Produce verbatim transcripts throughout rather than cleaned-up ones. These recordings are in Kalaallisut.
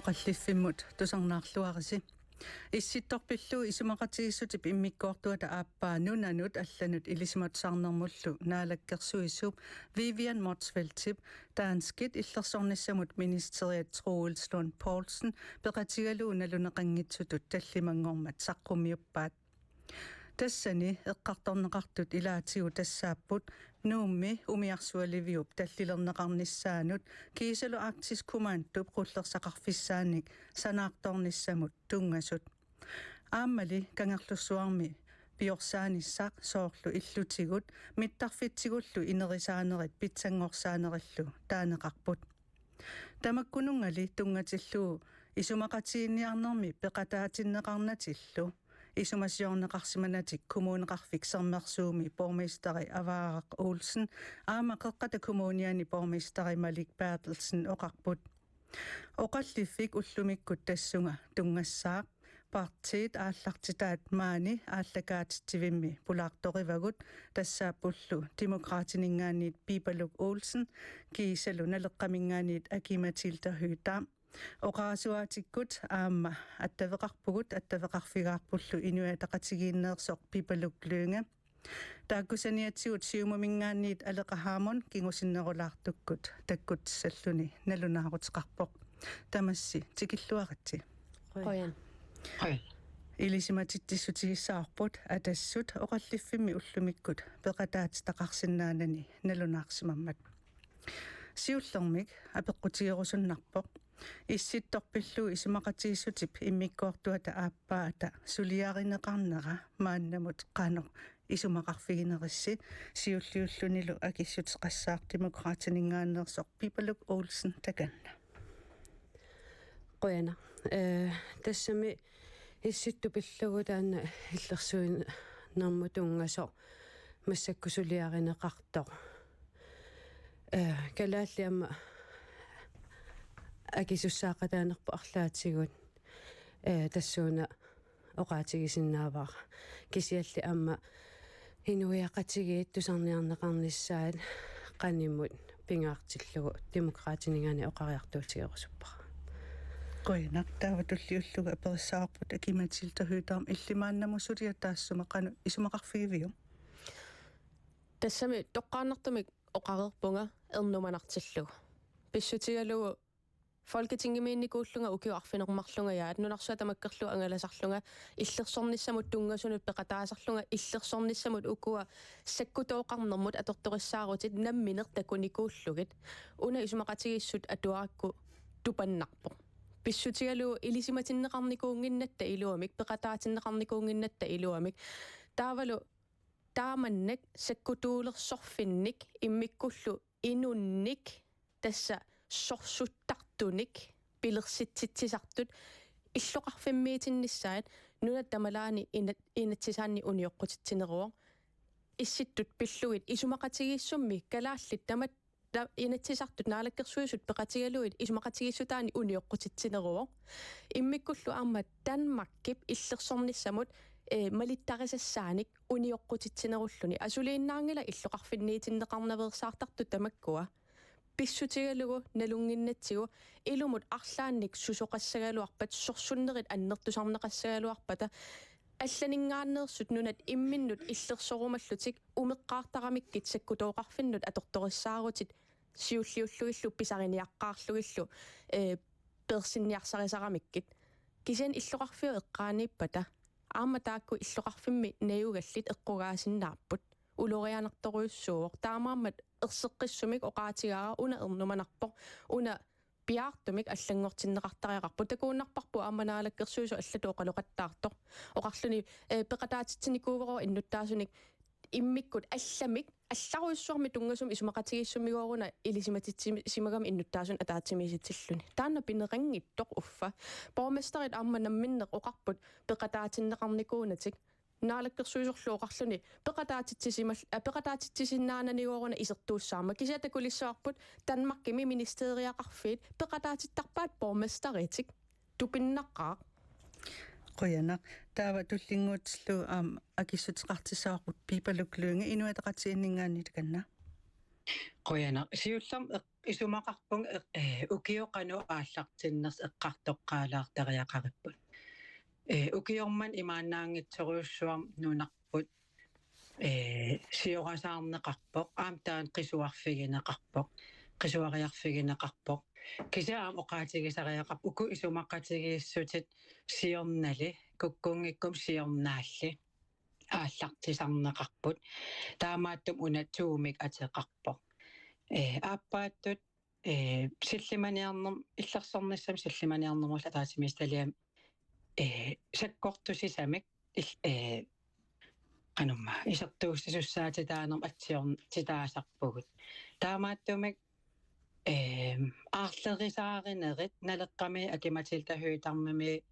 Oqalliffimmut tusarnaarluarisi. Issittorpillu isumaqatigiissutip immikkoortuata aappaa nunanut allanut ilisimatusarnermullu naalakkersuisup Vivian Motzfeldtip danskit illersornissamut ministeriat Troels Lund Poulsen peqatigalugu naluneqanngitsutut tallimanngormat saqqummiuppaat. Tassani eqqartorneqartut ilaatigut tassaapput Nuummi umiarsualiviup tallilerneqarnissaanut kiisalu Arktisk Kommandop qullersaqarfissaannik sanaartornissamut tunngasut. Aammali Kangerlussuarmi piorsaanissaq soorlu illutigut mittarfitsigullu inerisaanerit pitsanngorsaanerillu taaneqarput. Tamakkununngali tunngatillugu isumaqatigiinniarnermi peqataatinneqarnatillu isumasiorneqarsimanatik Kommuneqarfik Sermersuumi borgmesteri Avaaraq Olsen aamma Qeqqata Kommuniani borgmesteri Malik Berthelsen oqarput. Oqalliffik ullumikkut tassunga tunngassaaq. Partiit aallartitaat maani aallakaatitsivimmi pulaartorivagut, tassaappullu Demokraatininngaanniit Pipaluk Olsen kiisalu Naleqqaminngaanniit Aki-Matilda Høegh-Dam. Oqarasuaatikkut aamma attaveqarpugut, attaveqarfigaarpullu Inuit Ataqatigiinneersoq Pipaluk Lynge. Taakku saniatigut Siumuminngaanniit Aleqa Hammond kingusinnerulaartukkut takkutissalluni nalunaaruteqarpoq. Tamassi tikilluaritsi. Qujan. Ilisimatitsissutigissavarput Atassut oqalliffimmi ullumikkut peqataatitaqarsinnaanani nalunaarsimammat. Siullermik apeqqutigerusunnarpoq. Issittorpillu isumaqatigiissutip immikkoortuata aappaata suliarineqarnera maannamut qanoq isumaqarfiginerissi, siulliullunilu akissuteqassaaq Demokraatininngaanneersoq Pipaluk Olsen takanna. Qujanaq. Eh, tassami Issittoq pillugu taanna illersuinermut tunngasoq massakkut suliarineqartoq. Eh, kalaallit aamma akisussaaqataanerput arlaatigut, eh, tassuuna oqaatigisinnaavara. Kisianni aamma inuiaqatigiit tusarniarneqarnissaat qanimut pingaartillugu Demokraatininngaanniit oqariartuutigerusuppara. Qujanaq, taava tulliullugu aperissavarput Aki-Matilda Høegh-Dam, illit maannamut suliat taassuma qanoq isumaqarfigiviuk? Tassami toqqaannartumik oqareerpunga ernumanartillugu. Pissutigalugu Folketingimiinnikuullunga ukiut arfineq-marlungajaat nunarsuaq tamakkerlugu angalasarlunga illersornissamut tunngasunut peqataasarlunga illersornissamut ukua sakkutooqarnermut atortorissaarutit nammineq takunikuullugit. Una isumaqatigiissut atuarakku tupannarpoq. Pissutigalugu ilisimatinneqarnikuunnginnatta iluamik, peqataatinneqarnikuunnginnatta iluamik. Taavalu taamannak sakkutuulersorfinnik immikkullu inunnik tassa sorsuttartunik pilersitsitsisartut illoqarfimmiitinnissaat nunat tamalaani inat-, Inatsisaanni unioqqutitsineruvoq. Issittut pillugit isumaqatigiissummi kalaallit tamat-, ta-, Inatsisartut Naalakkersuisut peqatigalugit isumaqatigiissutaanni unioqqutitsineruvoq. Immikkullu aamma Danmarkip illersornissamut, eh, malittarisassaanik unioqqutitsinerulluni. Asuliinnaanngilaq illoqarfinniitinneqarnaveersaartartut tamakkua. Pissutigalugu nalunnginnatsigu ilumut arlaannik susoqassagaluarpat, sorsunnerit annertusarneqassagaluarpata, allaninngaanneersut nunat imminnut illersorumallutik umeqqaartaramikkit sakkutooqarfinnut atortorissaarutit siulliullugillu pisariniaqqaarlugillu, eh, peersinniarsarisaramikkit. Kisianni illoqarfiup eqqaaniippata aamma taakku illoqarfimmi najugallit eqqugaasinnaapput. Ulorianartorujussuuvoq. Taamaammat erseqqissumik oqaatigaara una ernumanarpoq. Una piaartumik allanngortinneqartariaqarpoq. Takuinnarparput aamma Naalakkersuisut allatut oqaloqattaartoq. Oqarluni, eh, peqataatitsinikuuvoq innuttaasunik immikkut allamik, allarujussuarmik tunngasumik isumaqatigiissumigooruna ilisimatitsi-, simagami innuttaasunik ataatsimiisitsilluni. Taanna pineqanngitsoq uffa. Borgmesterit aamma namminneq oqarput peqataatinneqarnikuunatik. Naalakkersuisorlu oqarluni peqataatitsimal-, a, peqataatitsisinnaananigooruna isertuussaammat. Kisianni takulissavarput Danmarkimi ministeriaqarfiit peqataatittarpaat borgmesteritik. Tupinnaqaaq. Qujanaq. Taava tullinnguutsillugu aamma akissuteqartissavarput Pipaluk Lynge Inuit Ataqatigiinninngaanniit takanna. Qujanaq. Siullermik eq-, isumaqarpunga eq-, eh, ukioq qanoq aallartinnersoq eqqartoqqaalaartariaqaripput. Eh, ukioq manna imaannaanngitsorujussuarmik nunarput, eh, siorasaarneqarpoq, aamma taanna qisuarfigineqarpoq, qisuariarfigineqarpoq. Kisianni aamma oqaatigisariaqarpoq uku isumaqatigiissutit siornali, kukkunngikkumi siornaalli aallartisarneqarput. Taamaattumik una to-mik ateqarpoq. Eh, aappaattut, eh, sillimaniarnerm-, illersornissamik sillimaniarnermullu ataatsimiititaliami, eh, sakkortusisamik il-, eh, qanormaa, isertuussisussaatitaanermut atsiortitaasarpugut. Taamaattumik, eh, aarlerisaarinerit Naleqqami Aki-Matilda Høegh-Damimi,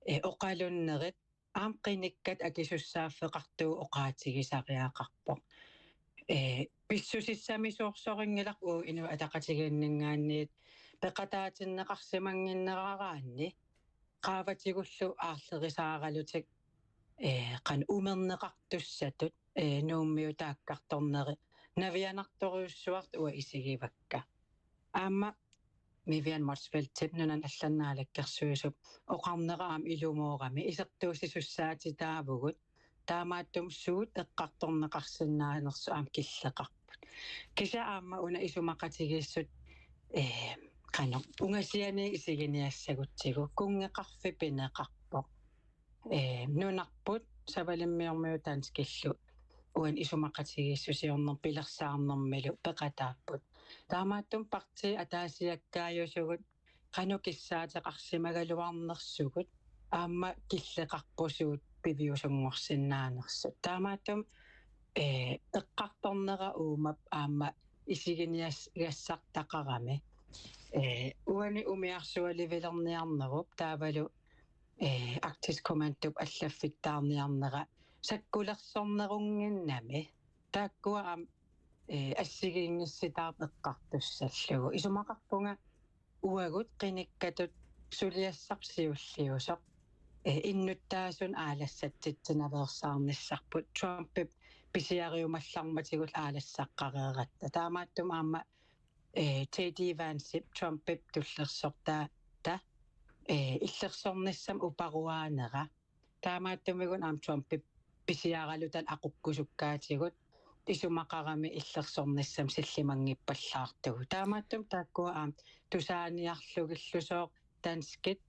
eh, oqalunnerit aamma qinikkat akisussaaffeqartugut oqaatigisariaqarpoq. Eh, pissusissamisuussorinngilarput uagut Inuit Ataqatigiinninngaanniit peqataatinneqarsimannginneraraanni qaavatigullu aarlerisaaralutik, eh, qanoq umerneqartussatut, eh, Nuummiut taakkartorneri navianartorujussuartut uanga isigivakka. Aamma Vivian Motzfeldtip nunanut allanut naalakkersuisup oqarnera aamma ilumoorami isertuussisussaatitaavugut. Taamaattumik suut eqqartorneqarsinnaanersut aamma killeqarput. Kisianni aamma una isumaqatigiissut, eh, qanoq ungasianiit isiginiassagutsigu kunngeqarfik pineqarpoq. Eh, nunarput Savalimmiormiut danskillu uani isumaqatigiissusiornermi pilersaarnermilu peqataapput. Taamaattumik partiit ataasiakkaajusugut qanoq kissaateqarsimagaluarnersugut aamma killeqarpoq suut piviusunngorsinnaanersut. Taamaattumik, eh, eqqartornera uumap aamma isiginias-, gassartaqarami. Eh, uani umiarsualivilerniarnerup taavalu, eh, Arktisk Kommandop allaffittaarniarnera sakkulersornerunnginnami. Taakkua aamma, eh, assigiinngissitaarput eqqartussallugu. Isumaqarpunga uagut qinikkatut suliassaq siulliusoq, eh, innuttaasunik aalassatsitsinaveersaarnissarput Trumpip pisiariumallarmatigut aalassaqqareeratta. Taamaattumik aamma, eh, J D Vancep Trumpip tullersortaata, eh, illersornissamut uparuaanera. Taamaattumik una aamma Trumpip pisiaraluta aqukkusukkaatigut isumaqarami illersornissamut sillimanngippallartugut. Taamaattumik taakkua aamma tusaaniarlugillusooq danskit,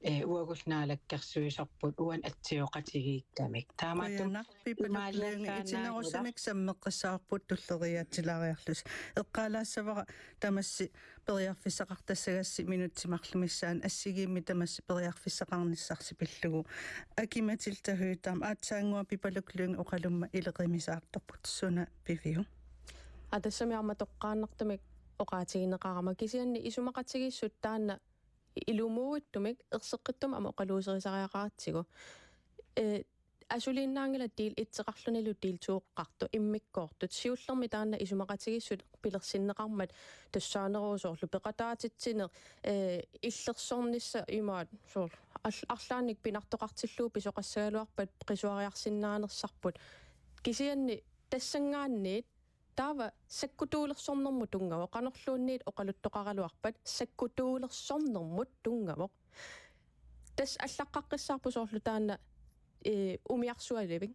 eh, uagullu naalakkersuisorput uani atsioqatigiikkamik. Taamaattumik qujanaq, Pipaluk Lynge, imaaliallaannaanngilaq. Itinerusumik sammeqqissavarput tulleriiaatilaariarlusi. Eqqaalaassavara tamassi periarfissaqartassagassi minutsit marluk missaanni, assigiimmik tamassi periarfissaqarnissarsi pillugu. Aki-Matilda Høegh-Dam, aatsaannguaq Pipaluk Lynge oqalumma ileqimisaartorput, suna piviuk? Aa, tassami aamma toqqaannartumik oqaatigineqarama, kisianni isumaqatigiissut taanna ilumuuittumik erseqqittumik aamma oqaluuserisariaqaratsigu. Eh, asuliinnaanngilaq del et-eqarlunilu del to-eqartoq immikkoortut. Siullermik taanna isumaqatigiissut pilersinneqarmat tassaaneruvoq soorlu peqataatitsineq, eh, illersornissaq imaat soorlu al-, arlaannik pinartoqartillugu pisoqassagaluarpat qisuariarsinnaanersarput. Kisianni tassanngaanniit taava sakkutuulersornermut tunngavoq, qanorluunniit oqaluttoqaraluarpat sakkutuulersornermut tunngavoq. Tassa allaqqaqqissaarpoq soorlu taanna, eh, umiarsualivik.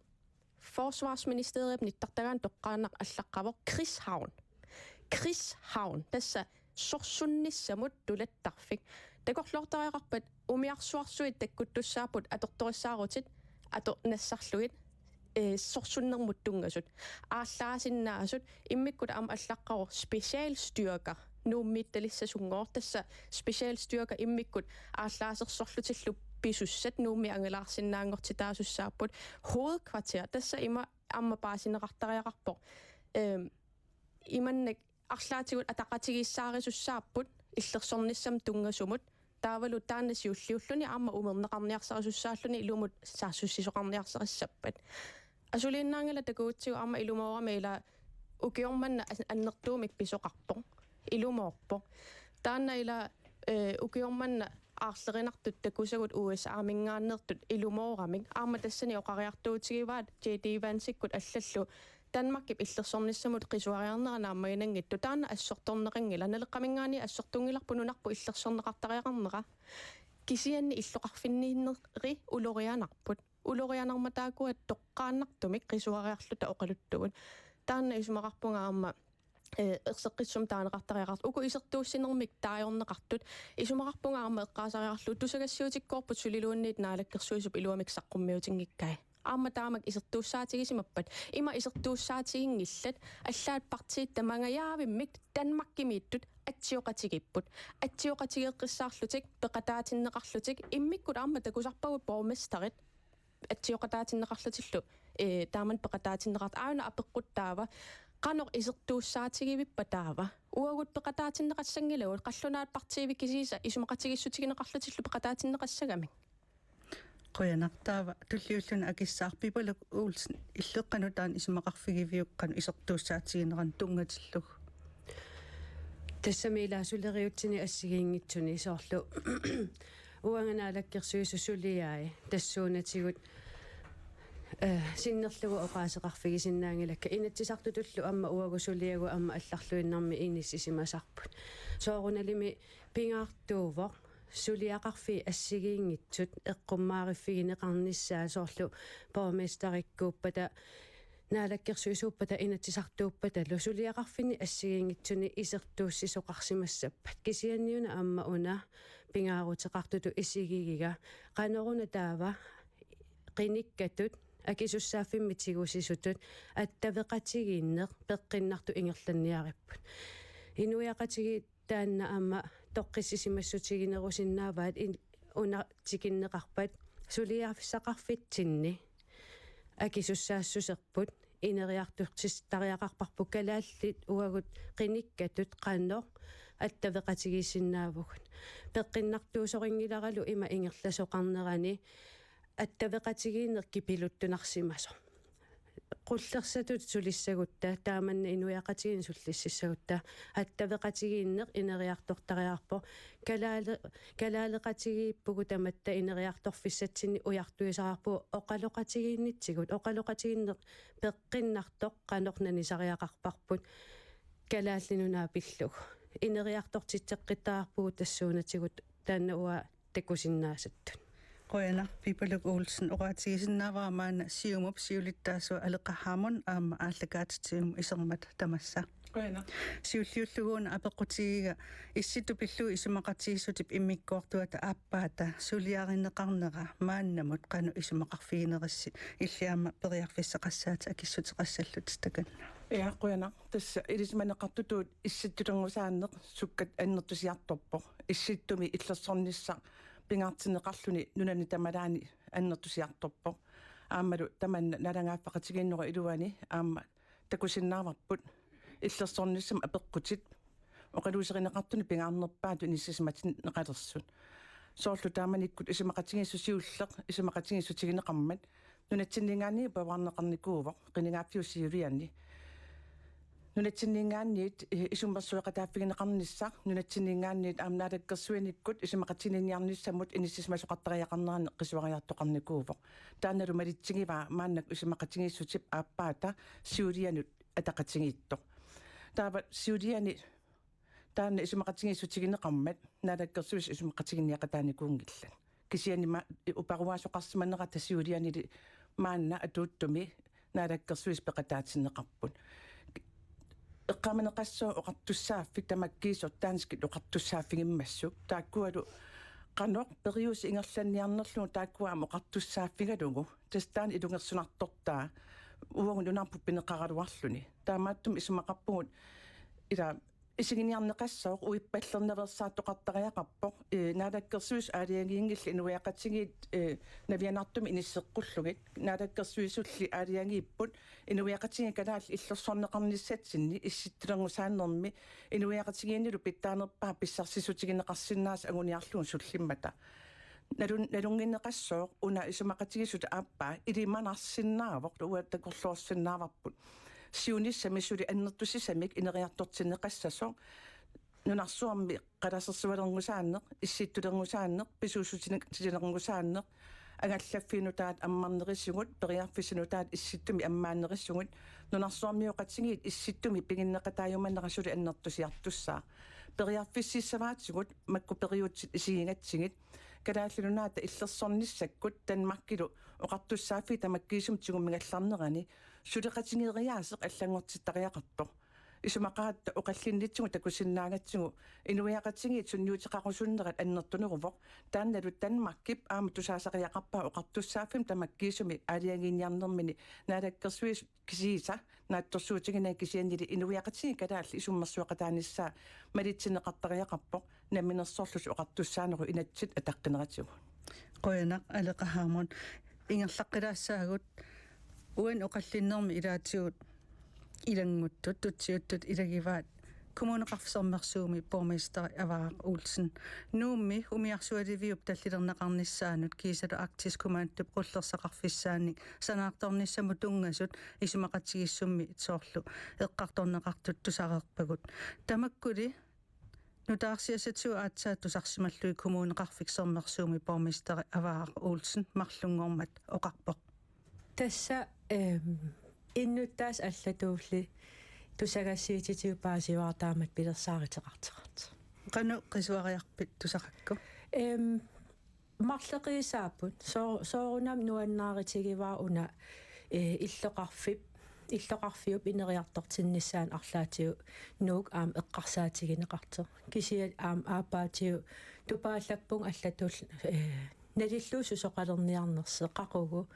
Forsvarsministeriep nittartagaani toqqaannaq allaqqavoq krigshavn. Krigshavn. Tassa sorsunnissamut tulattarfik. Takorloortariaqarpat umiarsuarsuit takkuttussaapput atortorissaarutit, ator-, nassarlugit, eh, sorsunnermut tunngasut. Aallaasinnaasut immikkut aamma allaqqavoq specialstyrker. Nuummiittalissasunngooq tassa specialstyrker immikkut aallaasersorlutillu pisussat Nuummi angalaarsinnaanngortitaasussaapput. Hovedkvarter, tassa ima aamma paasineqartariaqarpoq. Ehm, imannak arlaatigut ataqatigiissaarisussaapput illersornissamut tunngasumut. Taavalu taanna siulliulluni aamma umerneqarniarsarisussaalluni ilumut saassussisoqarniarsarissappat. Asuliinnaanngilaq takugutsigu aamma ilumoorami ila ukioq manna as-, annertuumik pisoqarpoq. Ilumoorpoq. Taanna ila, eh, ukioq manna aarlerinartut takusagut U S A-minngaanneertut ilumooramik. Aamma tassani oqariartuutigivaat J D Vanceikkut allallu Danmarkip illersornissamut qisuariarnera naammaginanngitsoq, taanna assortorneqanngilaq, Naleqqaminngaanniit assortunngilarput nunarput illersorneqartariaqarnera. Kisianni illoqarfinniinneri ulorianarput. Ulorianarmata taakkua toqqaannartumik qisuariarluta oqaluttugut. Taanna isumaqarpunga aamma, eh, erseqqissumik taaneqartariaqartoq. Uku isertuussinermik taagorneqartut. Isumaqarpunga aamma eqqaasariaqarlugu tusagassiuutikkoorput suliluunniit naalakkersuisup iluamik saqqummiutinngikkai. Aamma taamak isertuussaatigisimappata. Ima isertuussaatiginngillat, allaat partiit tamangajavimmik Danmarkimiittut atsioqatigiipput. Atsioqatigeeqqissaarlutik, peqataatinneqarlutik, immikkut aamma takusarpagut borgmesterit atsioqataatinneqarlutillu, eh, taamani peqataatinneqartut. Aana apeqqut taava, qanoq isertuussaatigivippa taava? Uagut peqataatinneqassanngilagut, qallunaat partiivik kisiisa isumaqatigiissutigineqarlutillu peqataatinneqassagamik. Qujanaq. Taava tulliulluni akissaaq, Pipaluk Olsen, illeqqanut taanna isumaqarfigiviuk qanoq isertuussaatiginerannut tunngatillugu? Tassami ila suleriaatsini assigiinngitsuni soorlu uanga Naalakkersuisut suliai tassuunatigut, eh, sinnerlugu oqaaseqarfigisinnaanngilakka, Inatsisartutullu aamma uagut suliagut aamma allarluinnarmik inissisimasarput. Soorunalimi pingaartuuvoq suliaqarfiit assigiinngitsut eqqummaariffigineqarnissaat, soorlu borgmesterikkuuppata, naalakkersuisuuppata, inatsisartuuppatalu suliaqarfinni assigiinngitsuni isertuussisoqarsimassappat. Kisianniuna aamma una pingaaruteqartutut isigigiga, qanoruna taava qinikkatut akisussaaffimmik tigusisutut attaveqatigiinneq peqqinnartoq ingerlanniaripput. Inuiaqatigiit taanna aamma toqqissisimassutiginerusinnaavaat, in-, una tikinneqarpat suliassaqarfitsinni akisussaassuserput ineriartortitariaqarparput, kalaallit uagut qinikkatut qanoq attaveqatigiissinnaavugut. Peqqinnartuusorinngilaralugit ima ingerlasoqarnerani attaveqatigiinneq kipiluttunarsimasoq. Qullersatut sulissagutta, taamanna inuiaqatigiinnut sullississagutta, attaveqatigiinneq ineriartortariaqarpoq. Kalaale-, kalaaleqatigiippugut tamatta, ineriartorfissatsinnik ujartuisarpugut oqaloqatigiinnitsigut. Oqaloqatigiinneq peqqinnartoq qanoq nanisariaqarparput Kalaallit Nunaat pillugu. Ineriartortitseqqittariaqarpugut tassuunatigut taanna uanga takusinnaasattut. Qujanaq. Pipaluk Olsen, oqaatigisinnaavara maanna Siumup siulittaasua Aleqa Hammond aamma aallakaatitsivimmi isermata tamassa. Qujanaq. Siulliullugu una apeqqutigiga, Issittut pillugu isumaqatigiissutip immikkoortuata aappaata suliarineqarnera maannamut qanoq isumaqarfiginerissi, illit aamma periarfissaqassaatit akissuteqassallutit takanna. Ja, qujanaq. Tassa ilisimaneqartutut Issittulerngusaaneq sukkat annertusiartorpoq. Issittumi illersornissaq pingaartinneqarluni nunani tamalaani annertusiartorpoq. Aammalu tamanna naalagaaffeqatigiinnerup iluani aamma takusinnaavarput illersornissamut apeqqutit oqaluuserineqartunik pingaarnerpaatut inissisimatinneqalersut. Soorlu taamanikkut isumaqatigiissut siulleq isumaqatigiissutigineqarmat nunatsinninngaanniit paavarneqarnikuuvoq qinigaaffiup siuliani. Nunatsinninngaanniit, eh, isummersueqataaffigineqarnissaq, nunatsinninngaanniit aamma naalakkersuinikkut isumaqatiginninniarnissamut inissisimasoqartariaqarnerani qisuariartoqarnikuuvoq. Taannalu malitsigivaa maannakkut isumaqatigiissutip aappaata siulianut ataqatigiittoq. Taava siuliani taanna isumaqatigiissutigineqarmat naalakkersuisut isumaqatiginniaqataanikuunngillat. Kisianni ma-, uparuaasoqarsimanerata siulianili maanna atuuttumi naalakkersuisut peqataatinneqarput. Eqqaamaneqassaaq oqartussaaffik tamakkiisoq danskit oqartussaaffigimmassuk. Taakkualu qanoq periuseq ingerlanniarnerlugu taakkua aamma oqartussaaffigalugu. Tassa taanna ilungersunartortaa uagut nunarput pineqaraluarluni. Taamaattumik isumaqarpugut ila isiginiarneqassaaq uippallernaveersaartoqartariaqarpoq, eh, naalakkersuisut aalajangiinngillat inuiaqatigiit, eh, navianartumik inisseqqullugit. Naalakkersuisulli aalajangiipput inuiaqatigiit kalaallit illersorneqarnissatsinni Issittulerngusaanermi inuiaqatigiinnilu pitsaanerpaaq pissarsissutigineqarsinnaasut anguniarlugu sullimmata. Nalun-, nalunnginneqassaaq una isumaqatigiissutip aappaa ilimanarsinnaavoq, uanga takorloorsinnaavarput. Siunissami suli annertusisamik ineriartortinneqassasoq, nunarsuarmi qalasersualerngusaanneq, issittulerngusaaneq, pisuussutilerngusaaneq, Angallaffik nutaat ammarnerisigut, periarfissat nutaat Issittumi ammaannerisigut, nunarsuarmioqatigiit Issittumi piginneqataajumanera suli annertusiartussaaq. Periarfissiissavaatigut makku periutsit isigigatsigit, Kalaallit Nunaata illersornissakkut Danmarkilu oqartussaaffiit tamakkiisumik tigummigallarnerani suleqatigeeriaaseq allanngortittariaqartoq. Isumaqaratta oqallinnitsigut takusinnaagatsigu inuiaqatigiit sunniuteqarusunnerat annertuneruvoq, taannalu Danmarkip aamma tusaasariaqarpaa oqartussaaffimmi tamakkiisumik aalajangiiniarnermini naalakkersuisut kisiisa naatsorsuutiginagit kisiannili inuiaqatigiit kalaallit isummersueqataanissaa malitsinneqartariaqarpoq namminersorlusi oqartussaanerup inatsit ataqqineratsigu. Qujanaq Aleqa Hammond. Ingerlaqqilaassaagut uani oqallinnermi ilaatigut ilannguttut tutsiuttut ilagivaat Kommuneqarfik Sermersuumi borgmesteri Avaara Olsen. Nuummi umiarsualiviup tallilerneqarnissaanut kiisalu Arktisk Kommandop qullersaqarfissaannik sanaartornissamut tunngasut isumaqatigiissummi soorlu eqqartorneqartut tusareerpagut. Tamakkuli nutaarsiassatigut aatsaat tusarsimallugit Kommuneqarfik Sermersuumi borgmesteri Avaara Olsen marlunngormat oqarpoq: Tassa, ehm, innuttaasut allatulli tusagassiuutitigut paasivaat taamatut pilersaaruteqartoqartoq. Qanoq qisuariarpit tusaqakku? Ehm, marloqiusaapput. Soo-, soorunami nuannaarutigivaa una, eh, illoqarfik, illoqarfiup ineriartortinnissaanut arlaatigut Nuuk aamma eqqarsaatigineqartoq. Kisianni aamma aappaatigut tupaallappunga allatulli, eh, nalillugu susoqalerniarnersoq, qaqugu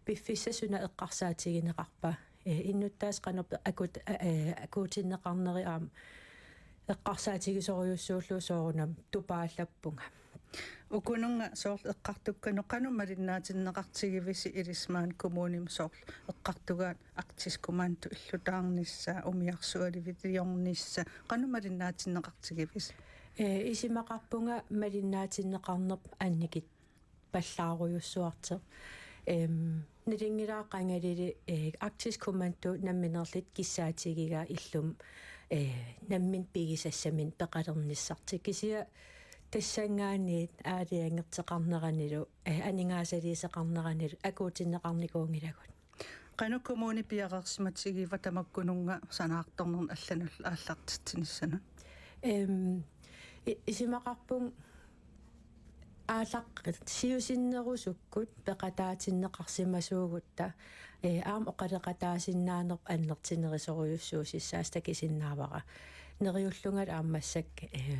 piffissaq suna eqqarsaatigineqarpa, eh, innuttaasut qanoq akut-, eh, akuutinneqarneri aamma eqqarsaatigisorujussuullugu soorunami tupaallappunga. Ukununnga soorlu eqqartukkanut qanoq malinnaatinneqartigivisi ilissi maani kommunimi soorlu eqqartugaat Arktisk Kommando illutaarnissaa, umiarsualiviliornissaa, qanoq malinnaatinneqartigivisi? Eh, isumaqarpunga malinnaatinneqarneq annikit- pallaarujussuartoq. Ehm, nalunngilara qangalili, eh, Arktisk Kommando nammineerluta kissaatigigaa illumut, eh, nammineq pigisassaminnik peqalernissartik. Kisianni tassanngaanniit aalajangertoqarneranilu, eh, aningaasaliisoqarneranilu akuutinneqarnikuunngilagut. Qanoq kommuni piareersimatigiva tamakkununnga sanaartornerni allanullu aallartitsinissanut? Ehm, i-, isumaqarpunga aallaq-, siusinnerusukkut peqataatinneqarsimasuugutta, eh, aamma oqaloqataasinnaanerput annertusinnerisorujussuussasoq takusinnaavara. Neriullungalu aamma massakkut, eh,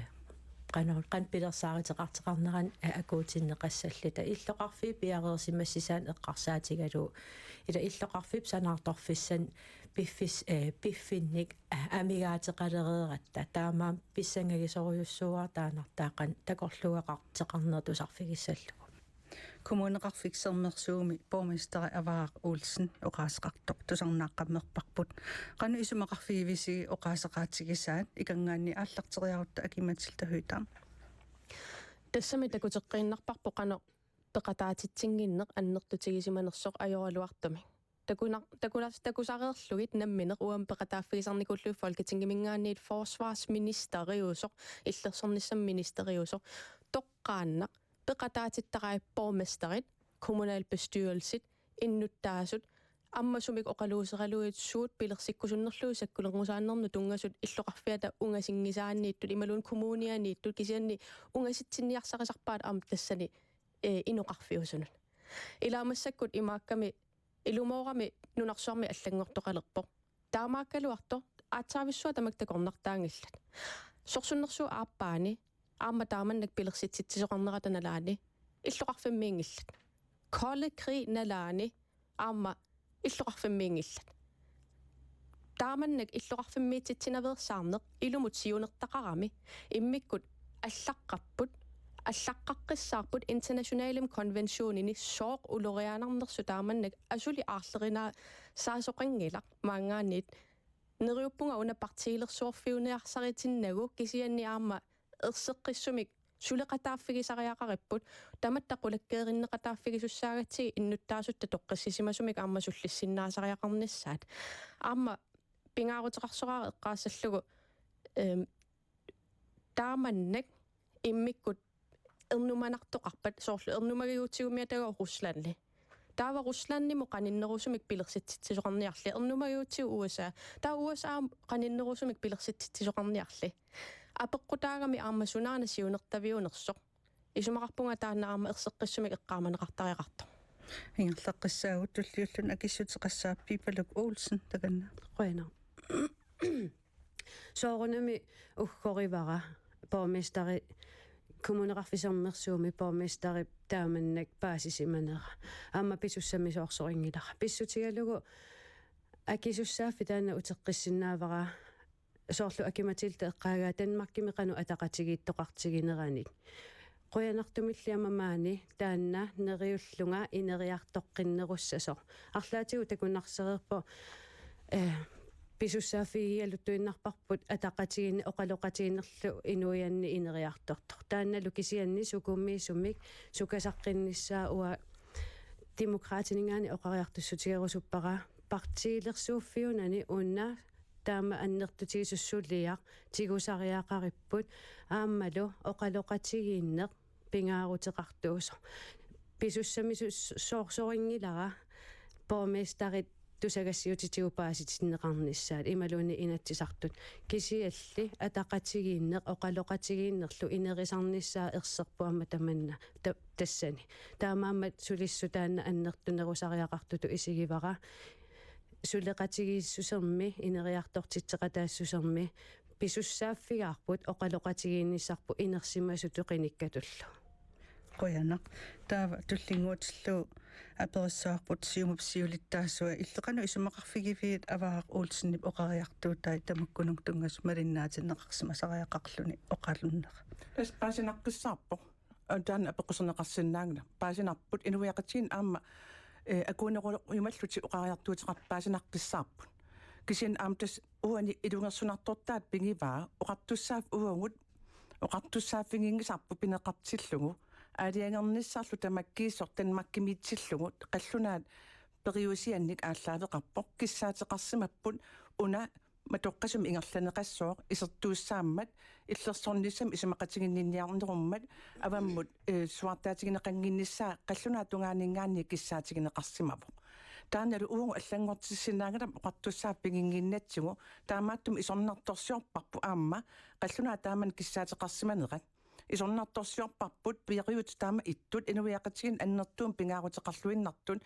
qanoq, qanoq pilersaaruteqartoqarnerani, eh, akuutinneqassalluta. Illoqarfiit piareersimassasut eqqarsaatigalugu. Ila illoqarfiup sanaartorfissanik piffis-, eh, piffinnik, eh, amigaateqalereeratta. Taamaammat pissangagisorujussuuara taannartaa qanoq takorluugaqartoqarneq tusarfigissallugu. Kommuneqarfik Sermersuumi borgmesteri Avaara Olsen oqaaseqartoq tusarnaaqqammerparput. Qanoq isumaqarfigivisi oqaaseqaatigisaat, ikanngaanniit aallarteriarutta Aki-Matilda Høegh-Dam? Tassami takuteqqiinnarparput qanoq peqataatitsinnginneq annertutigisimanersoq ajoraluartumik. Takuna-, takuna-, takusareerlugit nammineq uani peqataaffigisarnikuullugit Folketingiminngaanniit forsvarsministeriusoq, illersornissamut ministeriusoq, toqqaannaq peqataatittarai borgmesterit, kommunalbestyrelsit, innuttaasut, ammasumik oqaluuseralugit suut pilersikkusunnerlugit sakkulerngusaanermut tunngasut illoqarfiata ungasinngisaanniittut imaluunniit kommunianiittut, kisianni ungasitsinniarsarisarpaat aamma tassani, eh, inoqarfiusunut. Ilaa massakkut imaakkami ilumoorami nunarsuarmi allanngortoqalerpoq. Taamaakkaluartoq aatsaavissuaq tamakku takornartaanngillat. Sorsunnersuup aappaani aamma taamannak pilersitsitsisoqarnerata nalaani illoqarfimmiinngillat. Kolde krig nalaani aamma illoqarfimmiinngillat. Taamannak illoqarfimmiititsinaveersaarneq ilumut siunertaqarami, immikkut allaqqapput, allaqqaqqissaarput internationalimi konventionini sooq ulorianarnersut taamannak asuli aarlerinaa saasoqanngilaq maanngaanniit. Neriuppunga una partiilersuorfiuniarsaritinnagu kisianni aamma erseqqissumik suleqataaffigisariaqaripput, tamatta qulakkeerinneqataaffigisussaagatsigit innuttaasutta toqqissisimasumik aamma sullissinnaasariaqarnissaat. Aamma pingaaruteqarsoraara eqqaassallugu, ehm, taamannak immikkut ernumanartoqarpat, soorlu ernumagigutsigu miataga Ruslandi. Taava Ruslandimut qaninnerusumik pilersitsitsisoqarniarli, ernumagigutsigu U S A. Taava U S A qaninnerusumik pilersitsitsisoqarniarli. Apeqqutaagami aamma sunaana siunertaviunersoq. Isumaqarpunga taanna aamma erseqqissumik eqqaamaneqartariaqartoq. Ingerlaqqissaagut, tulliulluni akissuteqassaaq. Pipaluk Olsen, takanna. Qujanaq. Soorunami uggorivara borgmesteri, Kommuneqarfik Sermersuumi borgmesteri taamannak paasisimanera. Aamma pisussamisoorsorinngilaq. Pissutigalugu akisussaaffik taanna uteqqissinnaavara, soorlu Aki-Matilda eqqaagaa Danmarkimi qanoq ataqatigiittoqartigineranik. Qujanartumilli aamma maani taanna neriullunga ineriartoqqinnerussasoq. Arlaatigut takunnarsereerpoq, eh, pisussaaffigigaluttuinnarparput ataqatigiinneq oqaloqatigiinnerlu inuianni ineriartortoq. Taannalu kisianni sukumiisumik sukasaqqinnissaa. Uanga Demokraatininngaanniit oqariartussutigerusuppara, partiilersuuffiunani una taama annertutigisoq suliaq tigusariaqaripput, aammalu oqaloqatigiinneq pingaaruteqartuusoq. Pisussamisoorsorinngilaq borgmesterit tusagassiutitigut paasitinneqarnissaat imaluunniit Inatsisartut. Kisianni ataqatigiinneq oqaloqatigiinnerlu inerisarnissaa erserpoq aamma tamanna ta-, tassani. Taamaammat sulissutaanna annertunerusariaqartutut isigivara. Suleqatigiissusermi, ineriartortitseqataassusermi pisussaaffigaarput oqaloqatigiinnissarput inersimasutut qinikkatullu. Qujanaq. Taava tullinnguutillugu aperissavarput Siumup siulittaasua, illit qanoq isumaqarfigiviuk Avaaq Olsenip oqariartuutai tamakkununnga tunngasut malinnaatinneqarsimasariaqarluni oqalunnera? Tassa paasinaqqissaarpoq. Taanna apeqquserneqarsinnaanngilaq. Paasinarput inuiaqatigiinni aamma, eh, akuunerujumallutik oqariartuuteqartut paasinaqqissaarput. Kisianni aamma tassa uani ilungersunartortaata pigivaa oqartussaaffik uagut oqartussaaffiginngisarput pineqartillugu, aalajangernissarlu tamakkiisoq Danmarkimiitsillugu qallunaat periusiannik aallaaveqarpoq. Kissaateqarsimapput una matoqqasumik ingerlanneqassooq isertuussaammat illersornissamik isumaqatiginninniarnerummat avammut, eh, suaartaatigineqannginnissaa qallunaat tungaaninngaanniit kissaatigineqarsimavoq. Taannalu uagut allanngortissinnaanngilarput oqartussaaffik piginnginnatsigu, taamaattumik isornartorsiorparput aamma qallunaat taamani kissaateqarsimanerat. Isornartorsiorparput piareerut taama ittut inuiaqatigiinni annertuumik pingaaruteqarluinnartut,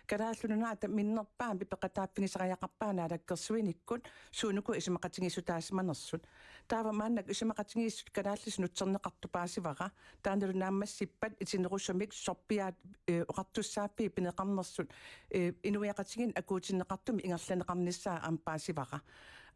Kalaallit Nunaata minnerpaamik peqataaffigisariaqarpaa naalakkersuinikkut suunuku isumaqatigiissutaasimanersut. Taava maannakkut isumaqatigiissut kalaallisut nutserneqartut paasivara. Taannalu naammassippat itinerusumik sorpiaat, eh, oqartussaaffiit pineqarnersut, eh, inuiaqatigiinni akuutinneqartumik ingerlanneqarnissaa aamma paasivara.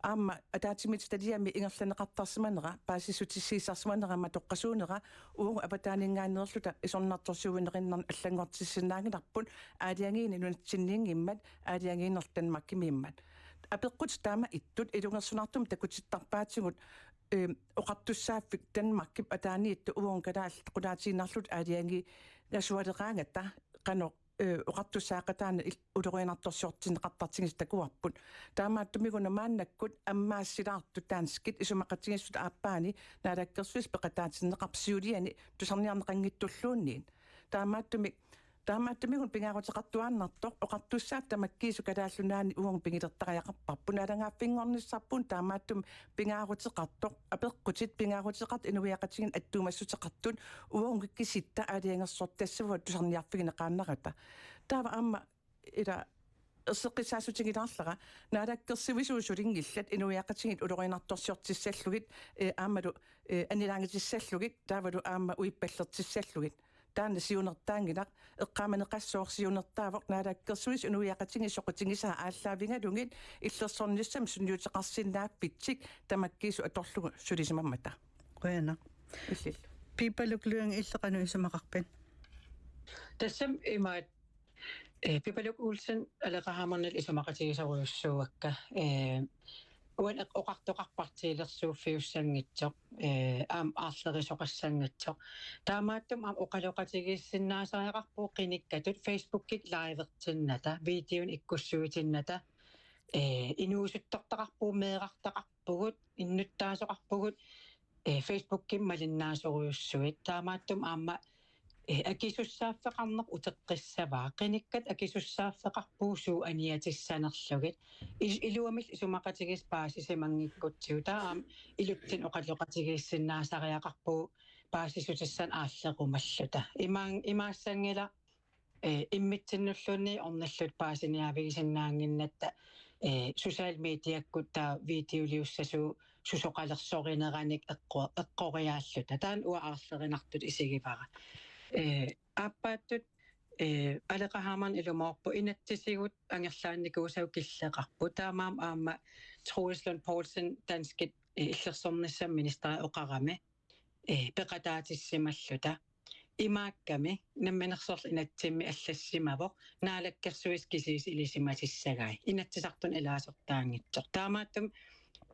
Aamma ataatsimiititaliami ingerlanneqartarsimanera, paasissutissiissarsimanera matoqqasuunera uagut avataaninngaanneerluta isornartorsiuinnerinnarnik allanngortissinnaanngilarput aalajangiinik nunatsinniinngimmat aalajangiinerlu Danmarkimiimmat. Apeqqutit taama ittut ilungersunartumik takutittarpaatigut, eh, oqartussaaffik Danmarkip ataaniittoq uagut kalaallit qulaatiinnarluta aalajangiigasualeraangatta qanoq, eh, oqartussaaqataaneq il-, ulorianartorsiortinneqartartigisoq takuarput. Taamaattumik una maannakkut ammaassilaartut danskit isumaqatigiissut aappaani naalakkersuisut peqataatinneqarput siuliani tusarniarneqanngitsulluunniit. Taamaattumik, taamaattumik una pingaaruteqartuaannartoq oqartussaaffik tamakkiisoq Kalaallit Nunaanni uagut pigilertariaqarparput. Naalagaaffinngornissarput taamaattumik pingaaruteqartoq, apeqqutit pingaaruteqartut inuiaqatigiinni attuumassuteqartut uagut kisitta aalajangersortassavagut tusarniarfigineqaannarata. Taava aamma ila erseqqissaassutigilaarlara, naalakkersuisut sulinngillat inuiaqatigiit ulorianartorsiortissallugit, eh, aammalu, eh, annilaangatissallugit, taavalu aamma uippallertissallugit. Taanna siunertaanngilaq, eqqaamaneqassooq siunertaavoq naalakkersuisut inuiaqatigiit soqutigisaat aallaavigalugit illersornissamik sunniuteqarsinnaaffitsik tamakkiisut atorlugu sulisimammata. Qujanaq. Illillu. Pipaluk Lynge, illit qanoq isumaqarpit? Tassami imaat, eh, Pipaluk Olsen Aleqa Hammondip isumaqatigisorujussuuakka. Eh, uani eq-, oqartoqarpoq partiilersuuffiussanngitsoq, eh, aamma aarlerisoqassanngitsoq. Taamaattumik aamma oqaloqatigiissinnaasariaqarpugut qinikkatut Facebookikkut livertinnata, videonik ikkussuitinnata, eh, inuusuttortaqarpugut, meerartaqarpugut, innuttaasoqarpugut, eh, Facebookimi malinnaasorujussuit. Taamaattumik aamma, eh, akisussaaffeqarneq uteqqissavaa. Qinikkat akisussaaffeqarpugut suut aniatissanerlugit. Il-, iluamik isumaqatigiissut paasisimanngikkutsigu. Taava aamma ilutsinni oqaloqatigiissinnaasariaqarpugut paasissutissanik aallerumalluta. Imaan-, imaassanngilaq, eh, immitsinnulluunniit ornillutik paasiniaavigisinnaannginnatta, eh, social mediakkut taava videoliussasugut susoqalersorineranik eqqo-, eqqoriaalluta. Taanna uanga aarlerinartutut isigivara. Eh, aappaattut, eh, Aleqa Hammond ilumoorpoq: Inatsisigut angerlaannikuusavut killeqarput. Taamaammat aamma Troels Lund Poulsen danskit, eh, illersornissamut ministeri oqarami, eh, peqataatissimalluta. Imaakkami namminersorlutik inatsimmi allassimavoq, Naalakkersuisut kisiisa ilisimasassagai, Inatsisartuni ilaasortaanngitsoq. Taamaattumik,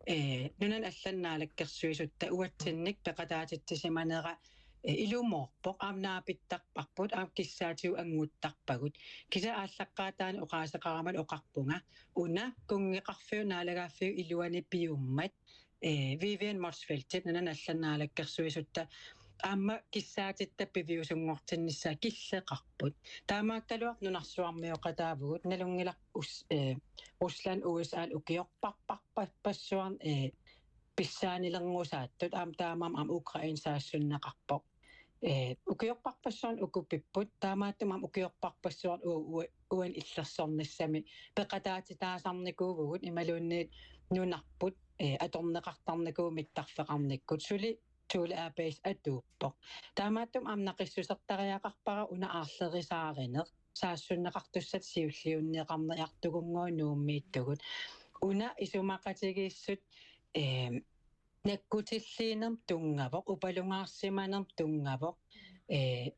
eh, nunani allani naalakkersuisutta uatsinnik peqataatitsisimanera, eh, ilumoorpoq, aamma naapittarparput, aamma kissaatigut annguttarpagut. Kisianni aallaqqaataani oqaaseqarama oqarpunga: Una kunngeqarfiup naalagaaffiup iluani piummat, eh, Vivian Motzfeldt, nunani allani naalakkersuisutta, aamma kissaatitta piviusunngortinnissaa killeqarput. Taamaakkaluartoq nunarsuarmioqataavugut, nalunngilaq Us-, eh, Rusland U S A-lu ukiorparparpassuarni, eh, pissaanilerngusaatut, aamma taamaammat aamma Ukraine saassunneqarpoq. Eh, ukiorparpassuarni ukupipput, taamaattumik aamma ukiorparpassuarni u-, u-, uani illersornissami peqataatitaasarnikuuvugut imaluunniit nunarput, eh, atorneqartarnikuuvoq mittarfeqarnikkut, suli Thule Air Base atuuppoq. Taamaattumik aamma naqissusertariaqarpara una aarlerisaarineq, saassunneqartussatut siulliunneqarniartugunngooq Nuummiittugut. Una isumaqatigiissut, eh, nakkutilliinermut tunngavoq, upalungaarsimanermut tunngavoq, eh,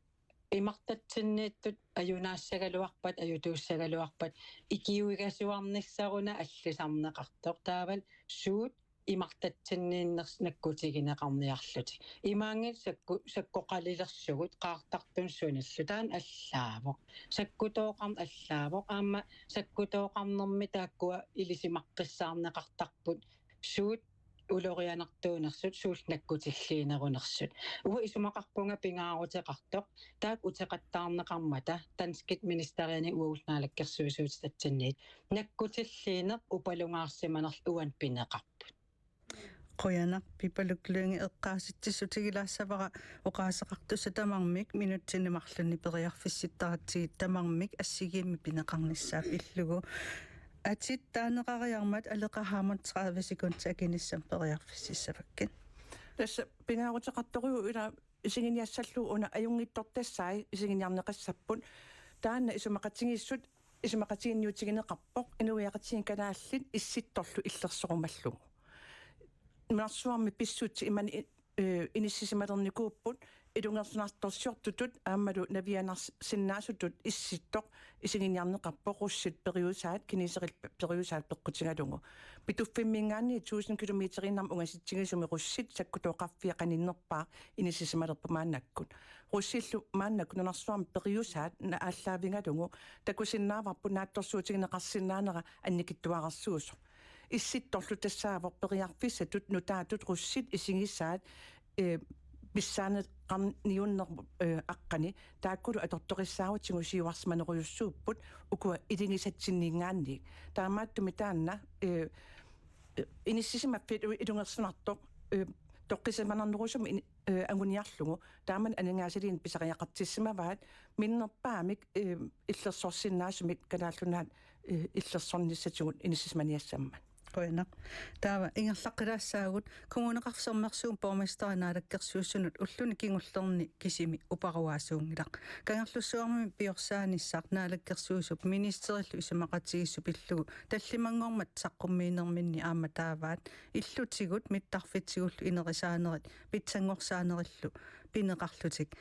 imartatsinniittut ajunaassagaluarpat, ajutuussagaluarpat, ikiuigasuarnissaruna allisarneqartoq. Taavalu suut imartatsinniinnersut nakkutigineqarniarlutik. Imaanngilaq sakku-, sakkoqalilersugut qaartartunut sunillu. Taanna allaavoq. Sakkutooqarneq allaavoq. Aamma sakkutooqarnermi taakkua ilisimaqqissaarneqartarput suut ulorianartuunersut, suut nakkutilliinerunersut. Uanga isumaqarpunga pingaaruteqartoq, taakku uteqattaarneqarmata danskit ministerianit uagut naalakkersuisuutit tatsinniit, nakkutilliineq upalungaarsimanerlu uani pineqarput. Qujanaq. Pipaluk Lynge, eqqaasitsissutigilaassavarput oqaaseqartussat tamarmik minutsini marlunni periarfissittaratsigit, tamarmik assigiimmik pineqarnissaa pillugu. Atit taaneqariarmat Aleqa Hammond, tredive sekundit akinissamut periarfississavakkit. Tassa pingaaruteqartorujuuvoq ila isiginiassallugu una ajunngitsortassai isiginiarneqassapput. Taanna isumaqatigiissut isumaqatiginniutigineqarpoq, inuiaqatigiit kalaallit Issittorlu illersorumallugu. Nunarsuarmi pissutsit imannak i-, eh, inissisimalernikuupput, ilungersunartorsiortutut aammalu navianarsinnaasutut Issittoq isiginiarneqarpoq russit periusaat, kineserit pe-, periusaat peqqutigalugu. Pituffimminngaanniit tusind kilometeriinnarmik ungasitsigisumik russit sakkutooqarfia qaninnerpaaq inissisimalerput maannakkut. Russillu maannakkut nunarsuarmi periusaat na-, aallaavigalugu takusinnaavarput naatsorsuutigineqarsinnaanera annikitsuararsuusoq. Issittorlu tassaavoq periarfissatut nutaatut russit isigisaat, eh, pissaaneqarniunnermut, eh, aqqani, taakkulu atortorissaarutigu siuarsimanerujussuupput ukua iligisatsinninngaanniit. Taamaattumik taanna, eh, inissisimaffik ilungersunartoq, eh, toqqissisimanarnerusumik in-, eh, anguniarlugu, taamani aningaasaliineq pisariaqartissimavaat minnerpaamik, eh, illersorsinnaasumik Kalaallit Nunaat, eh, illersornissatigut inissisimaniassammat. Qujanaq. Taava ingerlaqqilaassaagut. Kommuneqarfik Sermersuup borgmesteri naalakkersuisunut ulluni kingullerni kisimi uparuaasuunngilaq. Kangerlussuarmi piorsaanissaq naalakkersuisup ministerillu isumaqatigiissup pillugu tallimanngormat saqqummiinerminni aamma taavaat illutigut mittarfitsigullu inerisaanerit pitsanngorsaanerillu pineqarlutik.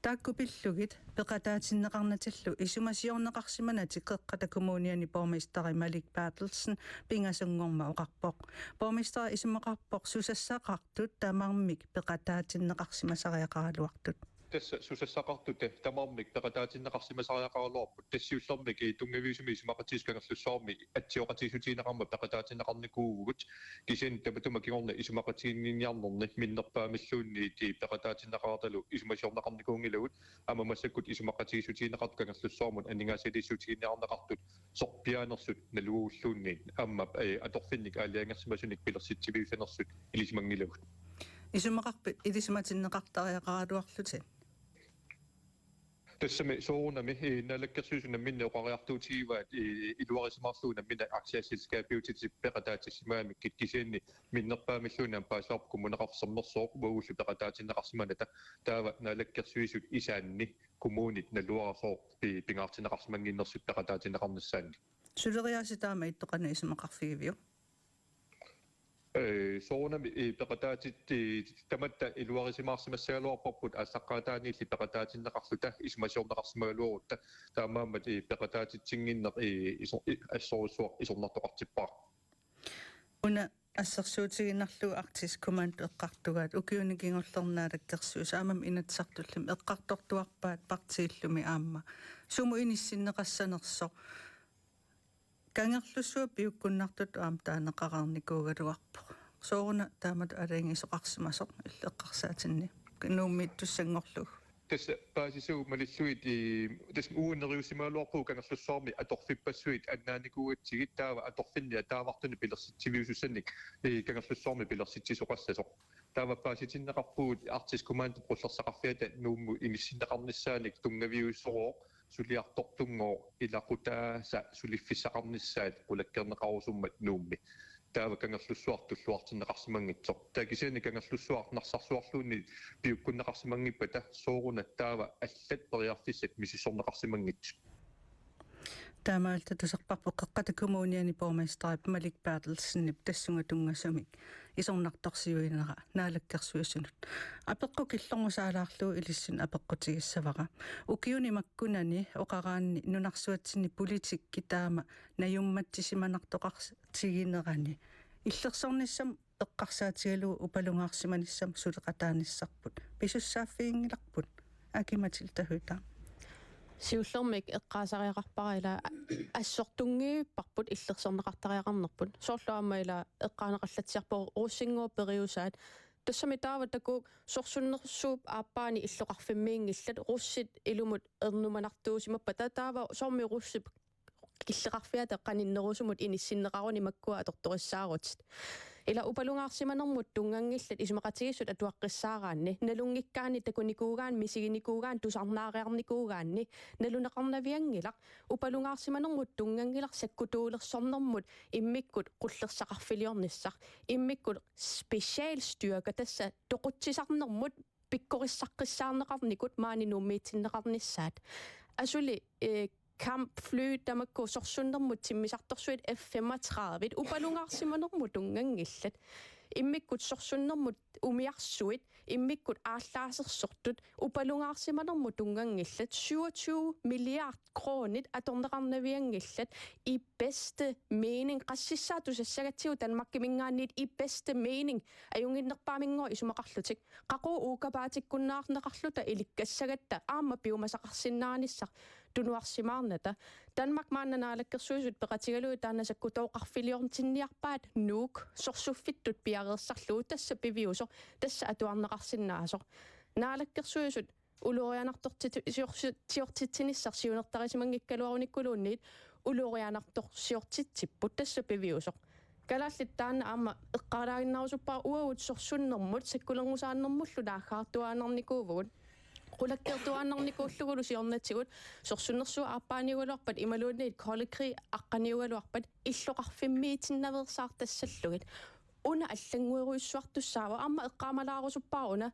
Taakku pillugit peqataatinneqarnatillu isumasiorneqarsimanatik Qeqqata Kommuniani borgmesteri Malik Berthelsen pingasunngormat oqarpoq. Borgmesteri isumaqarpoq susassaqartut tamarmik peqataatinneqarsimasariaqaraluartut. Tassa susassaqartut tamarmik peqataatinneqarsimasariaqaraluarput, tassa siullermik i tunngaviusumik isumaqatigiissut Kangerlussuarmi atsioqatigiissutigineqarmat peqataatinneqarnikuuvugut, kisianni tamatuma kingorna isumaqatiginninniarnerni minnerpaamilluunniit i peqataatinneqaratalu isumasiorneqarnikuunngilagut, aamma massakkut isumaqatigiissutigineqartut Kangerlussuarmut aningaasaliissutigineqarneqartut sorpiaanersut nalugulluunniit aamma, eh, atorfinnik aalajangersimasunik pilersitsiviussanersut ilisimanngilagut. Isumaqarpit ilisimatinneqartariaqaraluarlutit? Tassami soorunami, eh, Naalakkersuisut namminneq oqariartuutigivaat, eh, iluarisimaarlugu nammineq aktieselskabiutitit peqataatissimagamikkit, kisianni minnerpaamilluunniit aamma paasivarput Kommuneqarfik Sermersooq uagullu peqataatinneqarsimanata, taava Naalakkersuisut isaanni kommunit naluara sooq pi-, pingaartinneqarsimannginnersut peqataatinneqarnissaannik. Suleriaaseq taama ittoq qanoq isumaqarfigiviuk? Eh, soorunami, eh, peqataatit, eh, tamatta iluarisimaarsimassagaluarparput aallaqqaataaniilli peqataatinneqarluta isumasiorneqarsimagaluarutta, taamaammat, eh, peqataatitsinnginneq, eh, iso-, eh, assorujussuaq isornartoqartippara. Una assersuutigiinnarlugu Arktisk Kommando eqqartugaat, ukiuni kingullerni Naalakkersuisut aammami Inatsisartullu eqqartortuarpaat partiillumi aamma sumut inissinneqassanersoq. Kangerlussuaq piukkunnartutut aamma taaneqareernikuugaluarpoq. Sooruna taamatut aalajangiisoqarsimasoq illit eqqarsaatinni Nuummiittussanngorlugu? Tassa paasissuit malillugit, eh, tassa uagut neriuusimagaluarpugut Kangerlussuarmi atorfippassuit annaanikuugatsigit, taava atorfinni ataavartuni pilersitsiviusussanik, eh, Kangerlussuarmi pilersitsisoqassasoq. Taava paasitinneqarpugut Arktisk Kommando qullersaqarfiata Nuummut inissinneqarnissaanik tunngaviusorooq suliartortunngooq ilaqutaasa suliffissaqarnissaat qulakkeerneqarusummat Nuummi. Taava Kangerlussuaq tulluartinneqarsimanngitsoq. Taava kisianni Kangerlussuaq Narsarsuarluunniit piukkunneqarsimanngippata sooruna taava allat periarfissat misissorneqarsimanngitsut. Taamaalilluta tusarparput Qeqqata Kommuniani borgmesterip Malik Berthelsenip tassunga tunngasumik isornartorsiuinera Naalakkersuisunut. Apeqqut killormut saalaarlugu ilissinnut apeqqutigissavara. Ukiuni makkunani oqaraanni nunarsuatsinni politikki taama najummatsisimanartoqartiginerani illersornissamut eqqarsaatigalugu upalungaarsimanissamut suleqataanissarput pisussaaffiginngilarput. Aki-Matilda Høegh-Dam. Siullermik eqqaasariaqarpara ila assortunngivipparput illersorneqartariaqarnerput. Soorlu aamma ila eqqaaneqallatsiarpoq russinngooq periusaat. Tassami taava takuuk sorsunnersuup aappaani illoqarfimmiinngillat, russit ilumut ernumanartuusimappata, taava soormi russip killeqarfiata qaninnerusumut inissinneqaruni makkua atortorissaarutit. Ila upalungaarsimanermut tunnganngillat isumaqatigiissut atuaqqissaaraanni, nalunngikkaanni takunikuugaanni, misiginikuugaanni, tusarnaariarnikuugaanni, naluneqarnavianngilaq, upalungaarsimanermut tunnganngilaq sakkutuulersornermut immikkut qullersaqarfiliornissaq, immikkut specialstyrke, tassa toqutsisarnermut pikkorissaqqissaarneqarnikut maani Nuummiitsinneqarnissaat. Asuli, eh, kampfly tamakku sorsunnermut timmisartorsuit F femogtredive, upalungaarsimanermut tunnganngillat. Immikkut sorsunnermut umiarsuit, immikkut aallaasersortut, upalungaarsimanermut tunnganngillat, syvogtyve milliard kronit atorneqarnavianngillat, i bedste mening, qassissaat tusassagatsigu Danmarkiminngaanniit i bedste mening, ajunnginnerpaaminngaanniit isumaqarlutik, qaqugu uukapaatikkunnaarneqarluta ilikkassagatta aamma piumasaqarsinnaanissaq tunuarsimaarnata. Danmark maanna Naalakkersuisut peqatigalugit taanna sakkutooqarfiliortinniarpaat Nuuk sorsuffittut piareersarlugu, tassa piviusoq, tassa atuarneqarsinnaasoq. Naalakkersuisut ulorianartortitsiortitsinissaq siunertarisimanngikkaluarunikkuluunniit ulorianartorsiortitsipput, tassa piviusoq. Kalaallit taanna aamma eqqaalaaginnarusuppara, uagut sorsunnermut sakkulerngusaanermullu naaggaartuaannarnikuuvugut. Qulakkeertuaannarnikuullugulu siornatigut sorsunnersuup aappaaniugaluarpat imaluunniit kolde krig aqqaniugaluarpat illoqarfimmiitinnaveersaartassallugit. Una allannguerujussuartussaavoq, aamma eqqaamalaarusuppara una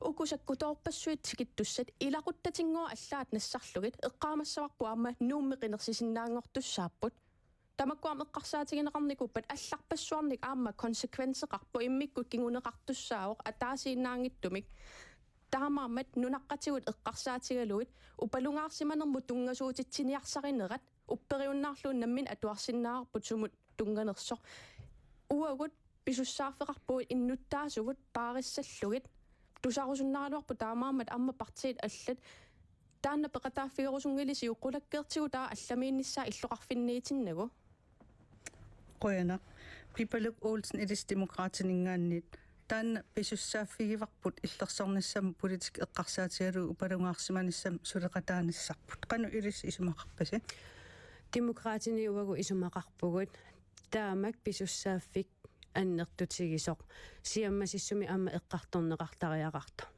uku sakkutoorpassuit tikittussat ilaquttatinngooq allaat nassarlugit, eqqaamassavarput aamma Nuummi qinersisinnaanngortussaapput. Tamakku aamma eqqarsaatigineqarnikuuppat allarpassuarnik aamma konsekvenseqarpoq, immikkut kinguneqartussaavoq ataasiinnaanngitsumik. Taamaammat nunaqqatigut eqqarsaatigalugit upalungaarsimanermut tunngasuutitsiniarsarinerat upperiunnaarlugu nammineq atuarsinnaavarput sumut tunnganersoq. Uagut pisussaaffeqarpugut innuttaasuvut paarissallugit tusarusunnaraluarpoq taamaammat aamma partiit allat taanna peqataaffigerusunngilisiuk qulakkeertigut taava allamiinnissaa illoqarfinniitinnagu. Qujanaq. Pipaluk Olsen ilissi Demokraatininngaanniit. Taanna pisussaaffigivarput illersornissamut politikki eqqarsaatigalugu upalungaarsimanissamut suleqataanissarput. Qanoq ilissi isumaqarpisi? Demokraatini uagut isumaqarpugut taamak pisussaaffik annertutigisoq siammasissumik aamma eqqartorneqartariaqartoq.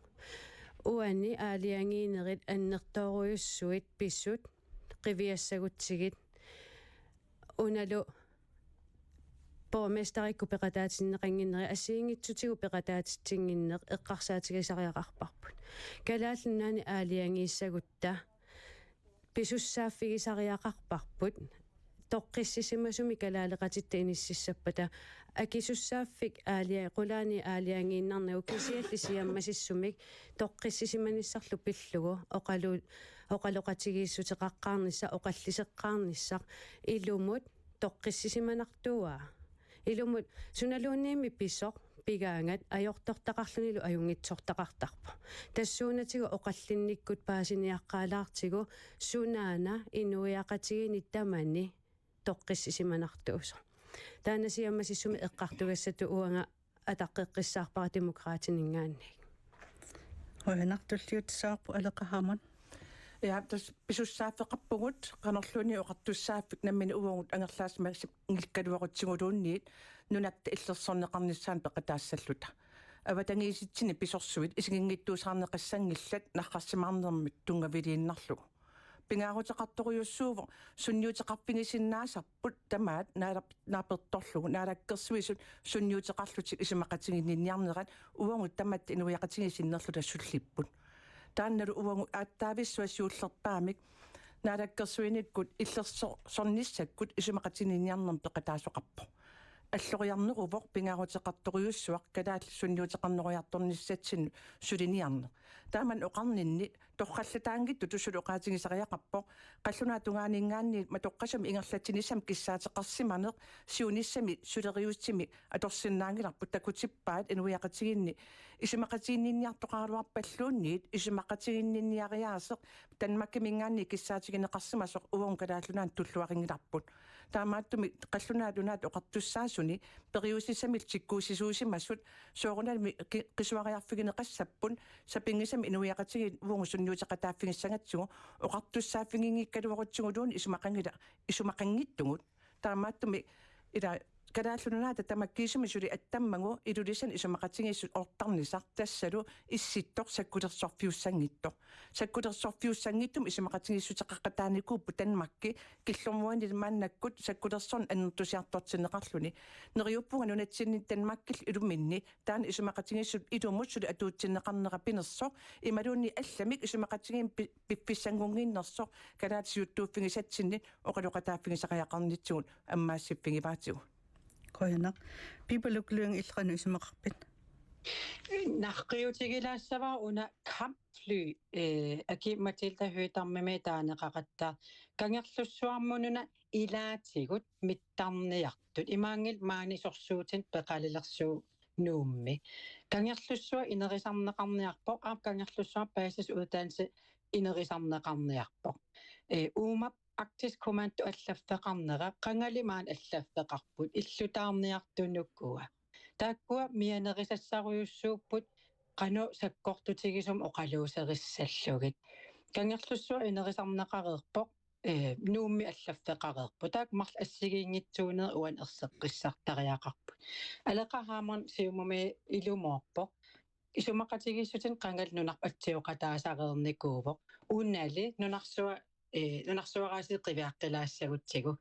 Uani aalajangiinerit annertoorujussuit pisut qiviassagutsigit unalu borgmesterikkut peqataatinneqannginnerit assigiinngitsutigut peqataatitsinnginneq eqqarsaatigisariaqarparput. Kalaallit Nunaanni aalajangiissagutta pisussaaffigisariaqarparput toqqissisimasumik kalaaleqatitta inississappata akisussaaffik aalia-, qulaani aalajangiinnarnagu kisianni siammasissumik toqqissisimanissarlu pillugu oqalu-, oqaloqatigiissuteqaqqaarnissaq oqalliseqqaarnissaq ilumut toqqissisimanartuaa. Ilumut sunaluunniimmi pisoq pigaangat ajortortaqarlunilu ajunngitsortaqartarpoq. Tassuunatigut oqallinnikkut paasiniaqqaalaartigu sunaana inuiaqatigiinni tamani toqqissisimanartuusoq. Taanna siammasissumik eqqartugassatut uanga ataqqeqqissaarpara Demokraatininngaanniit. Qujanaq, tulliutissavarput Aleqa Hammond. Ja, tassa pisussaaffeqarpugut, qanorluunniit oqartussaaffik nammineq uagut angerlarsimagaluarutsiguluunniit nunatta illersorneqarnissaanut peqataassalluta. Avatangiisitsinni pisorsuit isiginngitsuusaarneqassanngillat narrarsimaarnermik tunngaviliinnarlugu. Pingaaruteqartorujussuuvoq sunniuteqarfigisinnaasarput tamaat naalap-, naapertorlugu Naalakkersuisut sunniuteqarlutik isumaqatiginninniarnerat uagut tamatta inuiaqatigiit sinnerluta sullipput. Taannalu uagut aatsaavissuaq siullerpaamik Naalakkersuinikkut illersornissakkut isumaqatiginninniarnermik peqataasoqarpoq. Alloriarneruvoq pingaaruteqartorujussuaq kalaallit sunniuteqarnerujussuarnissatsinnut suliniarneq. Taamani oqarninni torrallataanngitsutut suli oqaatigisariaqarpoq, qallunaatut tungaaninngaanniit matoqqasumik ingerlatsinissamik kissaateqarsimaneq siunissami suleriaatsimi atorsinnaanngilarput, takutippaat inuiaqatigiinni isumaqatiginninniartoqaraluarpalluunniit isumaqatiginninniariaaseq Danmarkiminngaanniit kissaatigineqarsimasoq uagut Kalaallit Nunaannut tulluarinngilarput. Taamaattumik qallunaat nunaat oqartussaasuni periusissamillu tikkuussisuusimasut soorunami ki-, qisuariarfigineqassapput, sapinngisamik inuiaqatigiit uagut sunniuteqataaffigissagatsigu oqartussaaffiginngikkaluarutsiguluunniit isumaqanngila-, isumaqanngitsugut. Taamaattumik ila Kalaallit Nunaata tamakkiisumik suli attammagu Ilulissani isumaqatigiissut ortarnisaq tassalu Issittoq sakkulersorfiussanngitsoq. Sakkulersorfiussanngitsumik isumaqatigiissuteqaqataanikuupput Danmarki killormuanili maannakkut sakkulersorneq annertusiartortinneqarluni. Neriuppunga nunatsinni Danmarkillu iluminni taanna isumaqatigiissut ilumut suli atuutsinneqarnera pinersoq imaluunniit allamik isumaqatigiimmik pi-, piffissanngunnginnersoq kalaallit siuttuuffigisatsinnit oqaloqataaffigisariaqarnitsigut ammaassiffigivaatigut. Qujanaq. Pipaluk Lynge, illit qanoq isumaqarpit? Naqqiutigilaassavara una kampfly, eh, Aki-Matilda Høegh-Damimi taaneqaqattaaq. Kangerlussuarmut una ilaatigut mittarniartut. Imaanngilaq maani sorsuutinik peqalilersuut Nuummi. Kangerlussuaq inerisarneqarniarpoq, aap, Kangerlussuarmi basisuddannelse inerisarneqarniarpoq. Eh, uuma Arktisk Kommando allaffeqarnera, qangali maani allaffeqarput, illutaarniartut ukua. Taakkua mianerisassarujussuupput qanoq sakkortutigisumik oqaluuserissallugit. Kangerlussuaq inerisarneqareerpoq, eh, Nuummi allaffeqareerpoq. Taakku marluk assigiinngitsuunerit uani erseqqissartariaqarput. Aleqa Hammond Siumumi ilumoorpoq. Isumaqatigiissutinik qangali nunarput atsioqataasareernikuuvoq. Unali nunarsuaq, eh, nunarsuaraasiit qiviaqqilaassagutsigu.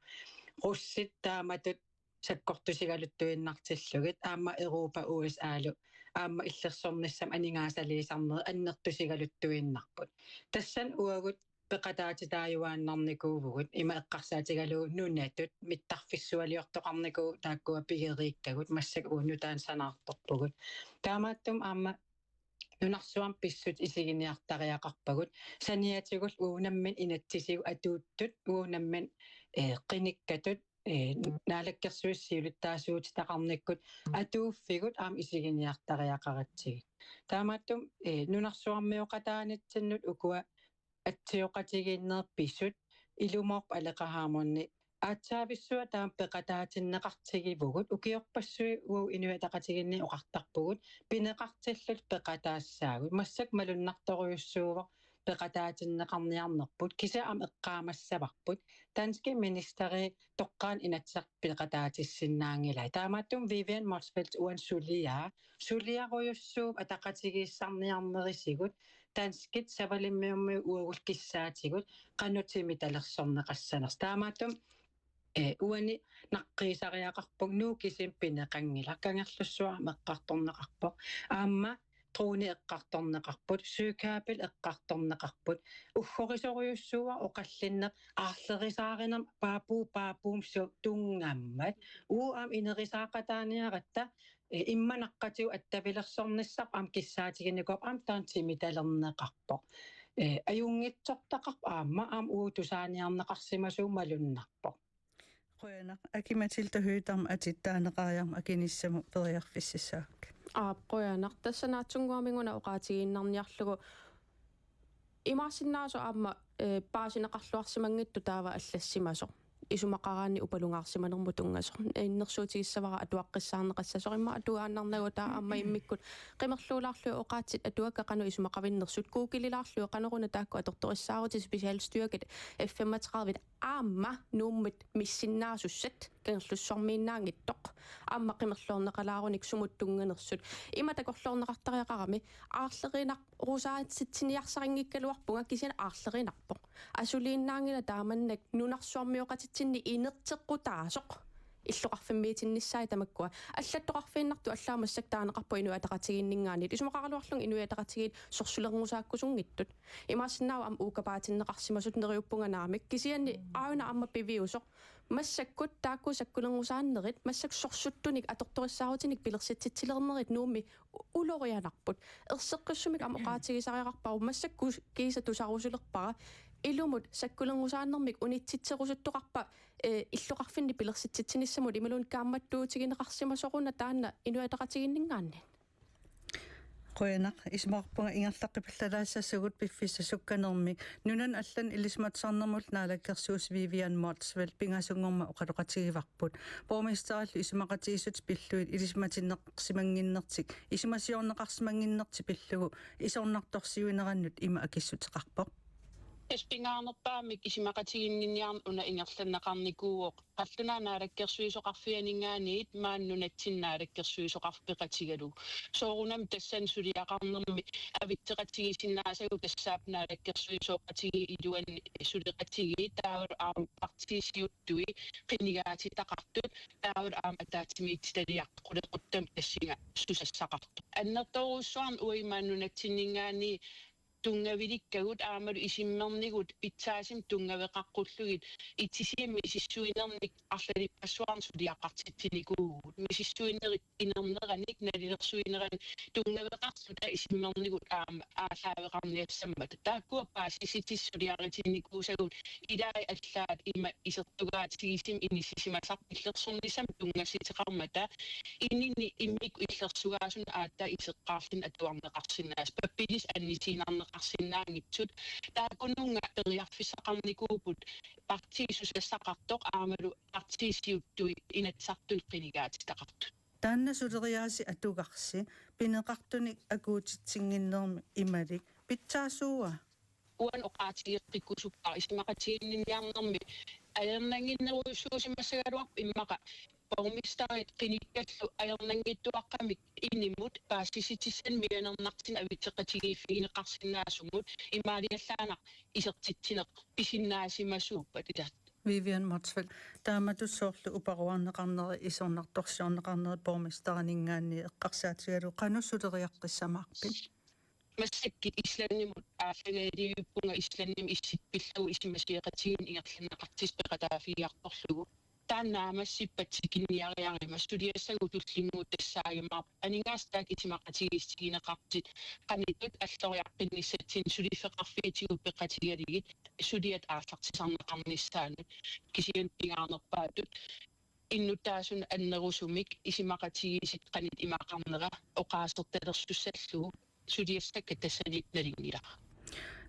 Russit taamatut sakkortusigaluttuinnartillugit, aamma Europa U S A-lu, aamma illersornissamut aningaasaliisarnerit annertusigaluttuinnarput. Tassani uagut peqataatitaajuaannarnikuuvugut, ima eqqarsaatigalugu nunatut mittarfissualiortoqarnikuuvoq taakkua pigeriikkagut, massakkut uagut nutaanik sanaartorpugut. Taamaattumik aamma nunarsuarmi pissutsit isiginiartariaqarpagut, saniatigullu uagut nammineq inatsisigut atuuttut, uagut nammineq, eh, qinikkatut, ee, naalakkersuisut siulittaasuutitaqarnikkut atuuffigut aamma isiginiartariaqaratsigit. Taamaattumik, ee, nunarsuarmioqataanitsinnut ukua atsioqatigiinnerit pisut ilumoorpoq Aleqa Hammondip aatsaavissuaq taama peqataatinneqartigivugut, ukiorpassuit uagut Inuit Ataqatigiinni oqartarpugut pineqartilluta peqataassaagut. Massakkut malunnartorujussuuvoq peqataatinneqarniarnerput, kisianni aamma eqqaamassavarput danskit ministerit toqqaannaq Inatsisartut peqataatissinnaanngilai. Taamaattumik Vivian Motzfeldt uani suliaa, suliarujussuuvoq ataqatigiissarniarnerisigut danskit Savalimmiormiut uagullu kissaatigut qanoq timitalersorneqassanersut. Taamaattumik, ee, uani naqqiisariaqarpunga, Nuuk kisimi pineqanngilaq, Kangerlussuaq aamma eqqartorneqarpoq. Aamma drone eqqartorneqarput, søkabel eqqartorneqarput. Uggorisorujussuuara oqallinneq aarlerisaarinermi paapuu paapuummi su-, tunngammat. Uagut aamma inerisaaqataaniaratta, ee, immaqa naqqatigut attavilersornissarput aamma kissaatiginikuuarput aamma taanna timitalerneqarpoq. Ee, ajunngitsortaqarpoq aamma, aamma uagut tusaaniarneqarsimasugut malunnarpoq. Qujanaq, Aki-Matilda Høegh-Dam atittaaneqariarmat akinissamut periarfississaakka. Aap, qujanaq. Tassa naatsunnguamik una oqaatigiinnarniarlugu imaassinnaavoq aamma, ee, paasineqarluarsimanngitsoq taava allassimasoq. Isumaqaraanni upalungaarsimanermut tunngasoq. Innersuutigissavara atuaqqissaarneqassasoq, immaqa atuaannarnagu taava aamma immikkut qimerluulaarlugit oqaatsit atuakkat qanoq isumaqavinnersut, Google-ilaarlugit qanoruna taakku atortorissaarutit, specialstyrket F femogtredive aamma Nuummut missinnaasussat, Kangerlussuarmiinnaanngitsoq. Aamma qimerluarneqalaarunik sumut tunnganersut. Ima takorloorneqartariaqarami, aarlerinaq rusaatitsiniarsarinngikkaluarpunga, kisianni aarlerinarpoq. Asuliinnaanngilaq taamannak nunarsuarmioqatitsinni inerteqqutaasoq. Illoqarfimmiitinnissaat tamakkua. Allattoqarfiinnartut allaat massakkut taaneqarpoq Inuit Ataqatigiinninngaanniit. Isumaqaraluarlunga Inuit Ataqatigiit sorsulernusaakkusunngitsut. Imaassinnaavoq aamma uukapaatinneqarsimasut, neriuppunga naamik. Kisianni aajuna aamma piviusoq. Massakkut taakku sakkulernusaannerit, massakkut sorsuttunik atortorissaarutinik pilersitsitsilernerit Nuummi u-, ulorianarput. Erseqqissumik aamma oqaatigisariaqarpagut, massakkut kiisa tusarusulerpara. Ilumut sakkulernusaannermik unitsitserusuttoqarpa, ee, illoqarfinni pilersitsitsinissamut imaluunniit kaammattuutigineqarsimasoq una taanna Inuit Ataqatigiinninngaanniit? Qujanaq, isumaqarpunga ingerlaqqipallalaassassigut piffissap sukkanermi. Nunanut allanut ilisimatusarnermullu naalakkersuisoq Vivian Motzfeldt pingasunngormat oqaloqatigivarput. Borgmesterillu isumaqatigiissutit pillugit ilisimatinneqarsimannginnertik, isumasiorneqarsimannginnertik pillugu isornartorsiuinerannut ima akissuteqarpoq. Tassa pingaarnerpaamik isumaqatigiinniarneq una ingerlanneqarnikuuvoq. Qallunaat Naalakkersuisoqarfianinngaanniit maani nunatsinni naalakkersuisoqarfik peqatigalugu. Soorunami tassani suliaqarnermi avitseqatigiissinnaasagut tassaapput naalakkersuisooqatigiit iluanni suleqatigiit, taavalu aamma partiit siuttui qinigaatitaqartut, taavalu aamma ataatsimiititaliaq qulequttamik tassunga susassaqartoq. Annertoorujussuarnik uagut maani nunatsinninngaanniit tunngavilikkagut aammalu isummernigut pitsaasumik tunngaveqaqqullugit itisiamik misissuinernik arlalippassuarnik suliaqartitsinikuuvugut. Misissuinerit inerneranik nalilersuinerannik tunngaveqarluta isummernigut aamma aallaaveqarniassammata. Taakkua paasissutissat suliaritinnikuusagut, ilaat allaat ima isertugaatigisumik inissisimasarput illersornissamut tunngassuteqarmata, ininni immikkut illersugaasunut aatsaat iseqqaarluni atuarneqarsinnaasut, pappilisi annissiinnarneqarsinnaanngitsut. Taakkununnga periarfissaqarnikuupput partiit susassaqartoq aammalu partiit siuttui Inatsisartuni qinigaatitaqartut. Taanna suleriaaseq atugarsi pineqartunik akuutitsinnginnermi imalik pitsaasuua? Uani oqaatigeqqikkusuppara isumaqatigiinniarnermi ajornannginnerujussuusimassagaluarpoq, immaqa borgmesterit qinikkallu ajornanngitsuaqqamik inimut paasissutissanik mianernartunik avitseqatigiiffigineqarsinnaasumut imaaliallaannaq isertitsineq pisinnaasimasuuppat ilaa. Vivian Motzfeldt, taamatut soorlu uparuarneqarneri, isornartorsiorneqarneri borgmesterininngaanniit eqqarsaatigalugu qanoq suleriaqqissamaarpit? Massakkut Islandimut aallakaatiliivippunga, Islandimi issup pillugu isumasioqatigiinneq ingerlanneqartussaq peqataaffigiartorlugu. taanna naammassippat tikinniariarmat suliassagut tullinnguutassaagimmat aningaasat taakku isumaqatigiissutigineqartut qanoq alloriaqqinnissatsinnik suliffeqarfiutigut peqatigalugit suliat aallartisarneqarnissaannut kisianni pingaarnerpaatut innuttaasunut annerusumik isumaqatigiissut qanoq imaqarnera oqaasertalersussallugu suliassakka tassani nalunngilara.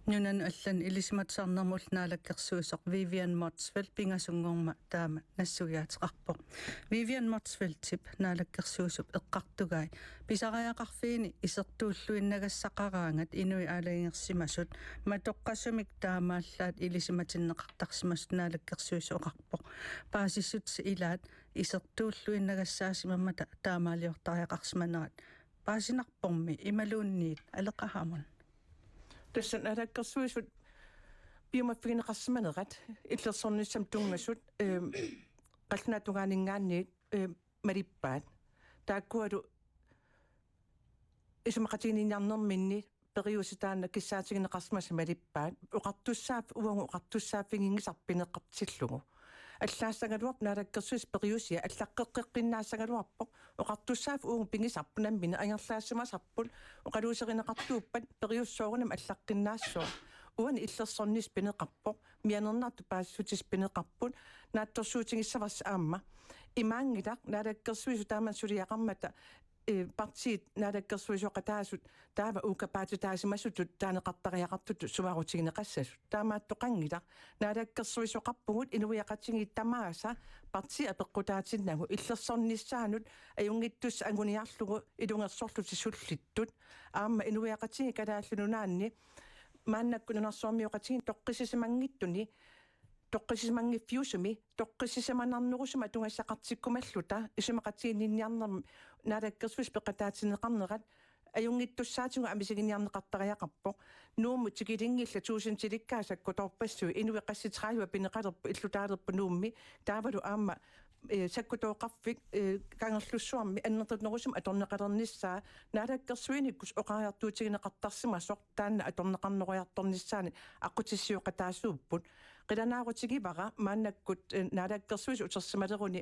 Nunanut allanut ilisimatusarnermullu naalakkersuisoq Vivian Motzfeldt pingasunngormat taama nassuiaateqarpoq. Vivian Motzfeldtip naalakkersuisup eqqartugai pisariaqarfiini isertuulluinnagassaqaraangat inuit aalajangersimasut matoqqasumik taamaallaat ilisimatinneqartarsimasut naalakkersuisoqarpoq. Paasissutissat ilaat isertuulluinnagassaasimammat taamaaliortariaqarsimanerat paasinarpormi imaluunniit aleqahamut. Tassa naalakkersuisut piumaffigineqarsimanerat illersornissamut tunngasut, ehm, qallunaat tungaaninngaanniit, ehm, malippaat. Taakkualu isumaqatiginninniarnerminni periuseq taanna kissaatigineqarsimasoq malippaat. Oqartussaaffik uagut oqartussaaffiginngisarput pineqartillugu. Allaassagaluarpoq naalakkersuisut periusiat allaqqeqqinnassagaluarpoq. Oqartussaaffik uagut pigisarput nammineq angerlaassimasarput. Oqaluuserineqartuuppat periuseq soorunami allaqqinnassooq. Uani illersornissaq pineqarpoq. Mianernartut paasissutissat pineqarput. Naatsorsuutigissavarsi aamma. Imaanngilaq naalakkersuisut taama suliaqarmata, eh, partiit naalakkersuisoqataasut taava uukkapaatitaasimasutut taaneqartariaqartutut suaarutigineqassasut. Taamaattoqanngilaq. Naalakkersuisoqarpugut inuiaqatigiit tamaasa partiit apeqqutaatinnagu illersornissaanut ajunngitsussat anguniarlugu ilungersorlutik sullittut. Aamma inuiaqatigiit Kalaallit Nunaanni maannakkut nunarsuarmioqatigiinni toqqissisimanngitsuni toqqissisimanngiffiusumi, toqqissisimanarnerusumik atugassaqartikkumalluta isumaqatiginninniarnermi naalakkersuisut peqataatinneqarnerat ajunngitsussaatigut amisiginiarneqartariaqarpoq. Nuummut tikilinngillat tuusintilikkaat sakkutoorpassuit, inuit qassit tredive pineqalerput, illutaalerput Nuummi, taavalu aamma, eh, sakkutooqarfik, eh, Kangerlussuarmi annertunerusumik atorneqalernissaa, naalakkersuinikkut oqariartuutigineqartarsimasoq taanna atorneqarneroriartornissaanut aqqutissiooqataasuupput. Qilanaarutigivara maannakkut, eh, naalakkersuisut utersimaleruni,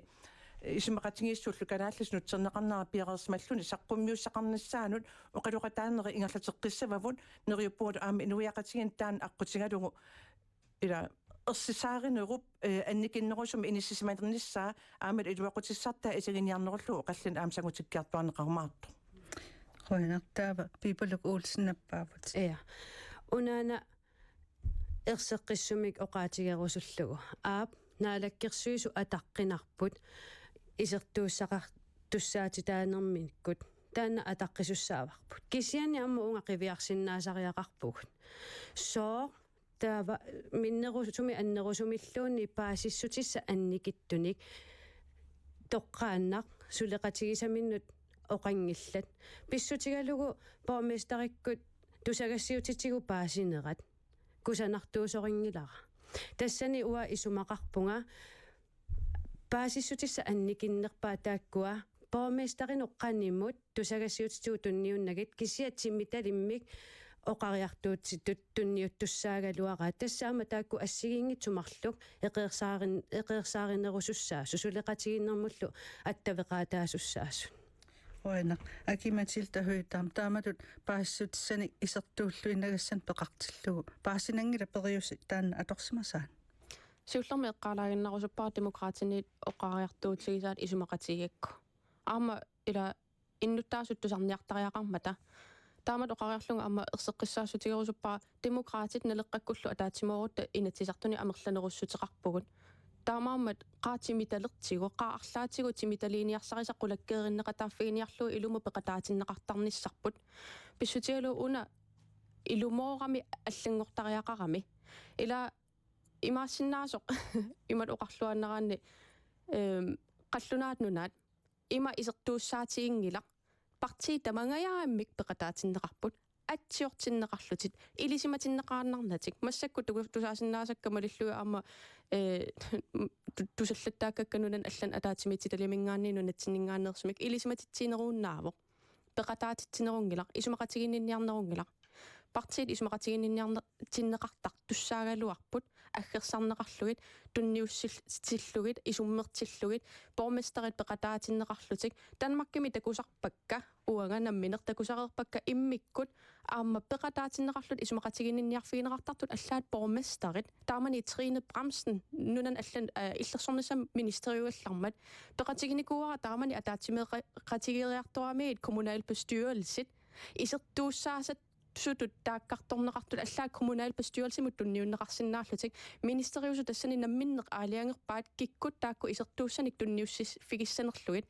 eh, isumaqatigiissullu kalaallisut nutserneqarnera piareersimalluni saqqummiussaqarnissaanut oqaloqataanerit ingerlateqqissavavut, neriuppungalu aamma inuiaqatigiinni taanna aqqutigalugu ila ersisaarinerup, eh, annikinnerusumik inissisimalernissaa aamma iluaqutissartaa isiginiarnerullugu oqallinneq aamma sangutikkiartuaarneqarumaartoq. Qujanaq, taava Pipaluk Olsen nappaavutit. Ja. Unaana erseqqissumik oqaatigerusullugu. Aap, naalakkersuisut ataqqinarput isertuussaqartussaatitaanermikkut. Taanna ataqqisussaavoq. Kisianni aamma uunga qiviarsinnaasariaqarpugut. Sooq taava minnerusumik annerusumilluunniit paasissutissat annikitsunik toqqaannaq suleqatigisaminnut oqanngillat. Pissutigalugu borgmesterikkut tusagassiutitigut paasinerat kusanartuusorinngilara. Tassani uanga isumaqarpunga paasissutissat annikinnerpaat taakkua borgmesterinut qanimut tusagassiutitigut tunniunnagit, kisianni timitalimmik oqariartuutitut tunniuttussaagaluaraat. Tassa aamma taakku assigiinngitsut marluk eqeersaarin-, eqeersaarinerusussaasut, suleqatigiinnermullu attaveqaataasussaasut. Qujanaq. Aki-Matilda Høegh-Dam, taamatut paasissutissanik isertuulluinnagassanik peqartillugu paasinanngilaq periuseq taanna atorsimasaat? Siullermik eqqaalaaginnarusuppara Demokraatiniit oqariartuutigisaat isumaqatigiigakku. Aamma ila innuttaasut tusarniartariaqarmata. Taamatut oqariarlunga aamma erseqqissaassutigerusuppara Demokraatit Naleqqakkullu ataatsimoorutta Inatsisartuni amerlanerussuteqarpugut. Taamaammat qaa timitalertigu, qaa arlaatigut timitaliiniarsarisaq qulakkeerinneqataaffiginiarlugu ilumut peqataatinneqartarnissarput. Pissutigalugu una ilumoorami allanngortariaqarami. Ila imaassinnaasoq imatut oqarluaannaraanni, ehm, qallunaat nunaat ima isertuussaatiginngilaq, partiit tamangajarammik peqataatinneqarput, atsiortinneqarlutit, ilisimatinneqaannarnatik, massakkut tuku-, tusaasinnaasakka malillugit aamma, eh, tu-, tusallattaakkakka nunani allani ataatsimiititaliaminngaanniit nunatsinninngaanneersumik ilisimatitsiineruunnaavoq. Peqataatitsinerunngilaq, isumaqatiginninniarnerunngilaq. Partiit isumaqatiginninniarne-, tinneqartartussaagaluarput, aggersarneqarlugit, tunniussillugit, isummertillugit, borgmesterit peqataatinneqarlutik. Danmarkimi takusarpakka, uanga nammineq takusareerpakka immikkut, aamma peqataatinneqarlutik isumaqatigiinniarfigineqartartut allaat borgmesterit. Taamani Trine Bramsen, nunani allan, eh, illersornissami ministeriugallarmat. Peqatiginikuuara taamani ataatsimeeqa-, qatigiiaartoramigit kommunalbestyrelsit. Isertuussaasat sutut taakkartorneqartut allaat kommunalbestyrelsimut tunniunneqarsinnaallutik. Ministeriusut tassani namminneq aalajangerpaat kikkut taakku isertuussanik tunniussiffigissanerlugit.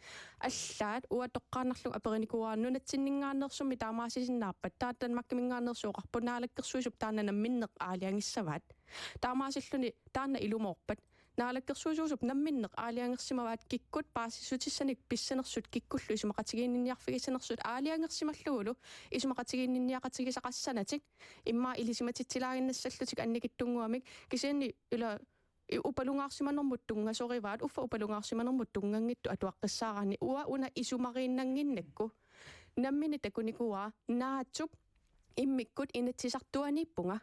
Allaat uanga toqqaannarlunga aperinikuuara nunatsinninngaanneersummi taamaasisinnaappat, taava Danmarkiminngaanneersoq oqarpoq naalakkersuisup taanna namminneq aalajangissavaat. Taamaasilluni taanna ilumoorpat. Naalakkersuisuusup namminneq aalajangersimavaat kikkut paasissutissanik pissanersut kikkullu isumaqatigiinniarfigissanersut aalajangersimallugulu isumaqatigiinniaqatigisaqassanatik immaqa ilisimatitsilaannginnassaallutik annikitsunnguamik kisianni ila i-, upalungaarsimanermut tunngasorivaat uffa upalungaarsimanermut tunnganngitsoq atuaqqissaaraanni uanga una isumariinnannginnakku nammineq takunikuuara NATO-p immikkut inatsisartuaniippunga.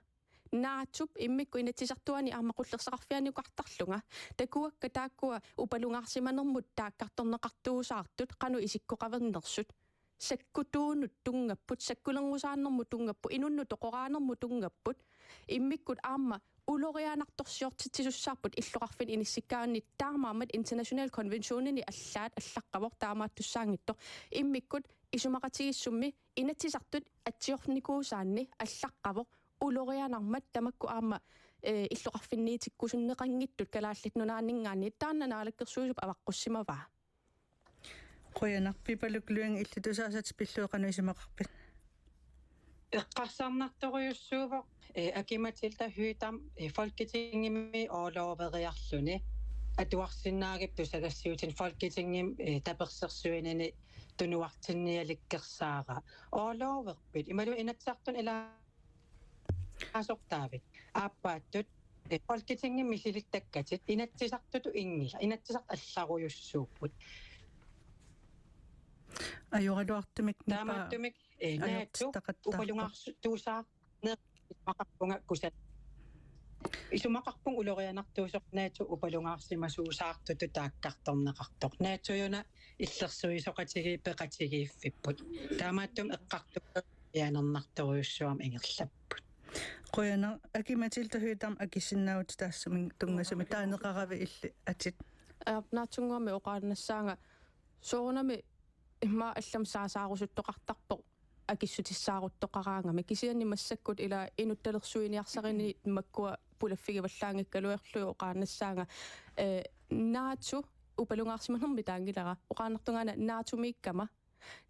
NATO-p immikkut inatsisartuani aamma qullersaqarfianiukartarlunga. Takuakka taakkua upalungaarsimanermut taakkartorneqartuusaartut qanoq isikkoqavernersut. Sakkutuunut tunngapput, sakkulerngusaanermut tunngapput, inunnut toqoraanermut tunngapput. Immikkut aamma ulorianartorsiortitsisussaarput illoqarfinni inissikkaanni taamaammat international konventionini allaat allaqqavoq taamaattussaanngitsoq. Immikkut isumaqatigiissummi inatsisartut atsiornikuusaanni allaqqavoq ulorianarmat tamakku aamma, eh, illoqarfinniitikkusunneqanngitsut Kalaallit Nunaanninngaanniit taanna naalakkersuisup avaqqussimavaa. Qujanaq, Pipaluk Lynge, illit tusaasatit pillugu qanoq isumaqarpit? Eqqarsarnartorujussuuvoq, eh, Aki-Matilda Høegh-Dam, eh, Folketingimi orloveriarluni atuarsinnaagippoq tusagassiuutini Folketingimi, eh, tapersersuinini tunuartinnialikkersaara. Orloverpit imaluunniit Inatsisartuni ilaasortaavit? Aappaattut, eh, Folketingimi misilittakkatit Inatsisartutut inngila, Inatsisartut allarujussuupput. Ajoraluartumik nipaa. Taamaattumik, eh, NATO ajortitaqattaarpoq. Upalungaartuusaarneq isumaqarpunga kusa-, isumaqarpunga ulorianartuusoq NATO upalungaarsimasuusaartutut taakkartorneqartoq. NATO-una illersuisoqatigiit peqatigiiffipput. Taamaattumik eqqartukkakku pianernartorujussuarmik ingerlapput. Qujanaq, Aki-Matilda Høegh-Dam, akissinnaavit taassuma tunngasumik, taaneqaravit illit atit? Aap, NATO-nnguamik oqaannassaanga soorunami immaqa allamik saasaarusuttoqartarpoq akissutissaaruttoqaraangami. Kisianni massakkut ila inuttalersuiniarsarinerit makkua pulaffigivallaanngikkaluarlugit oqaannassaanga, eh, NATO upalungaarsimanermik taanngilara. Oqaannartunga una NATO-miikkama.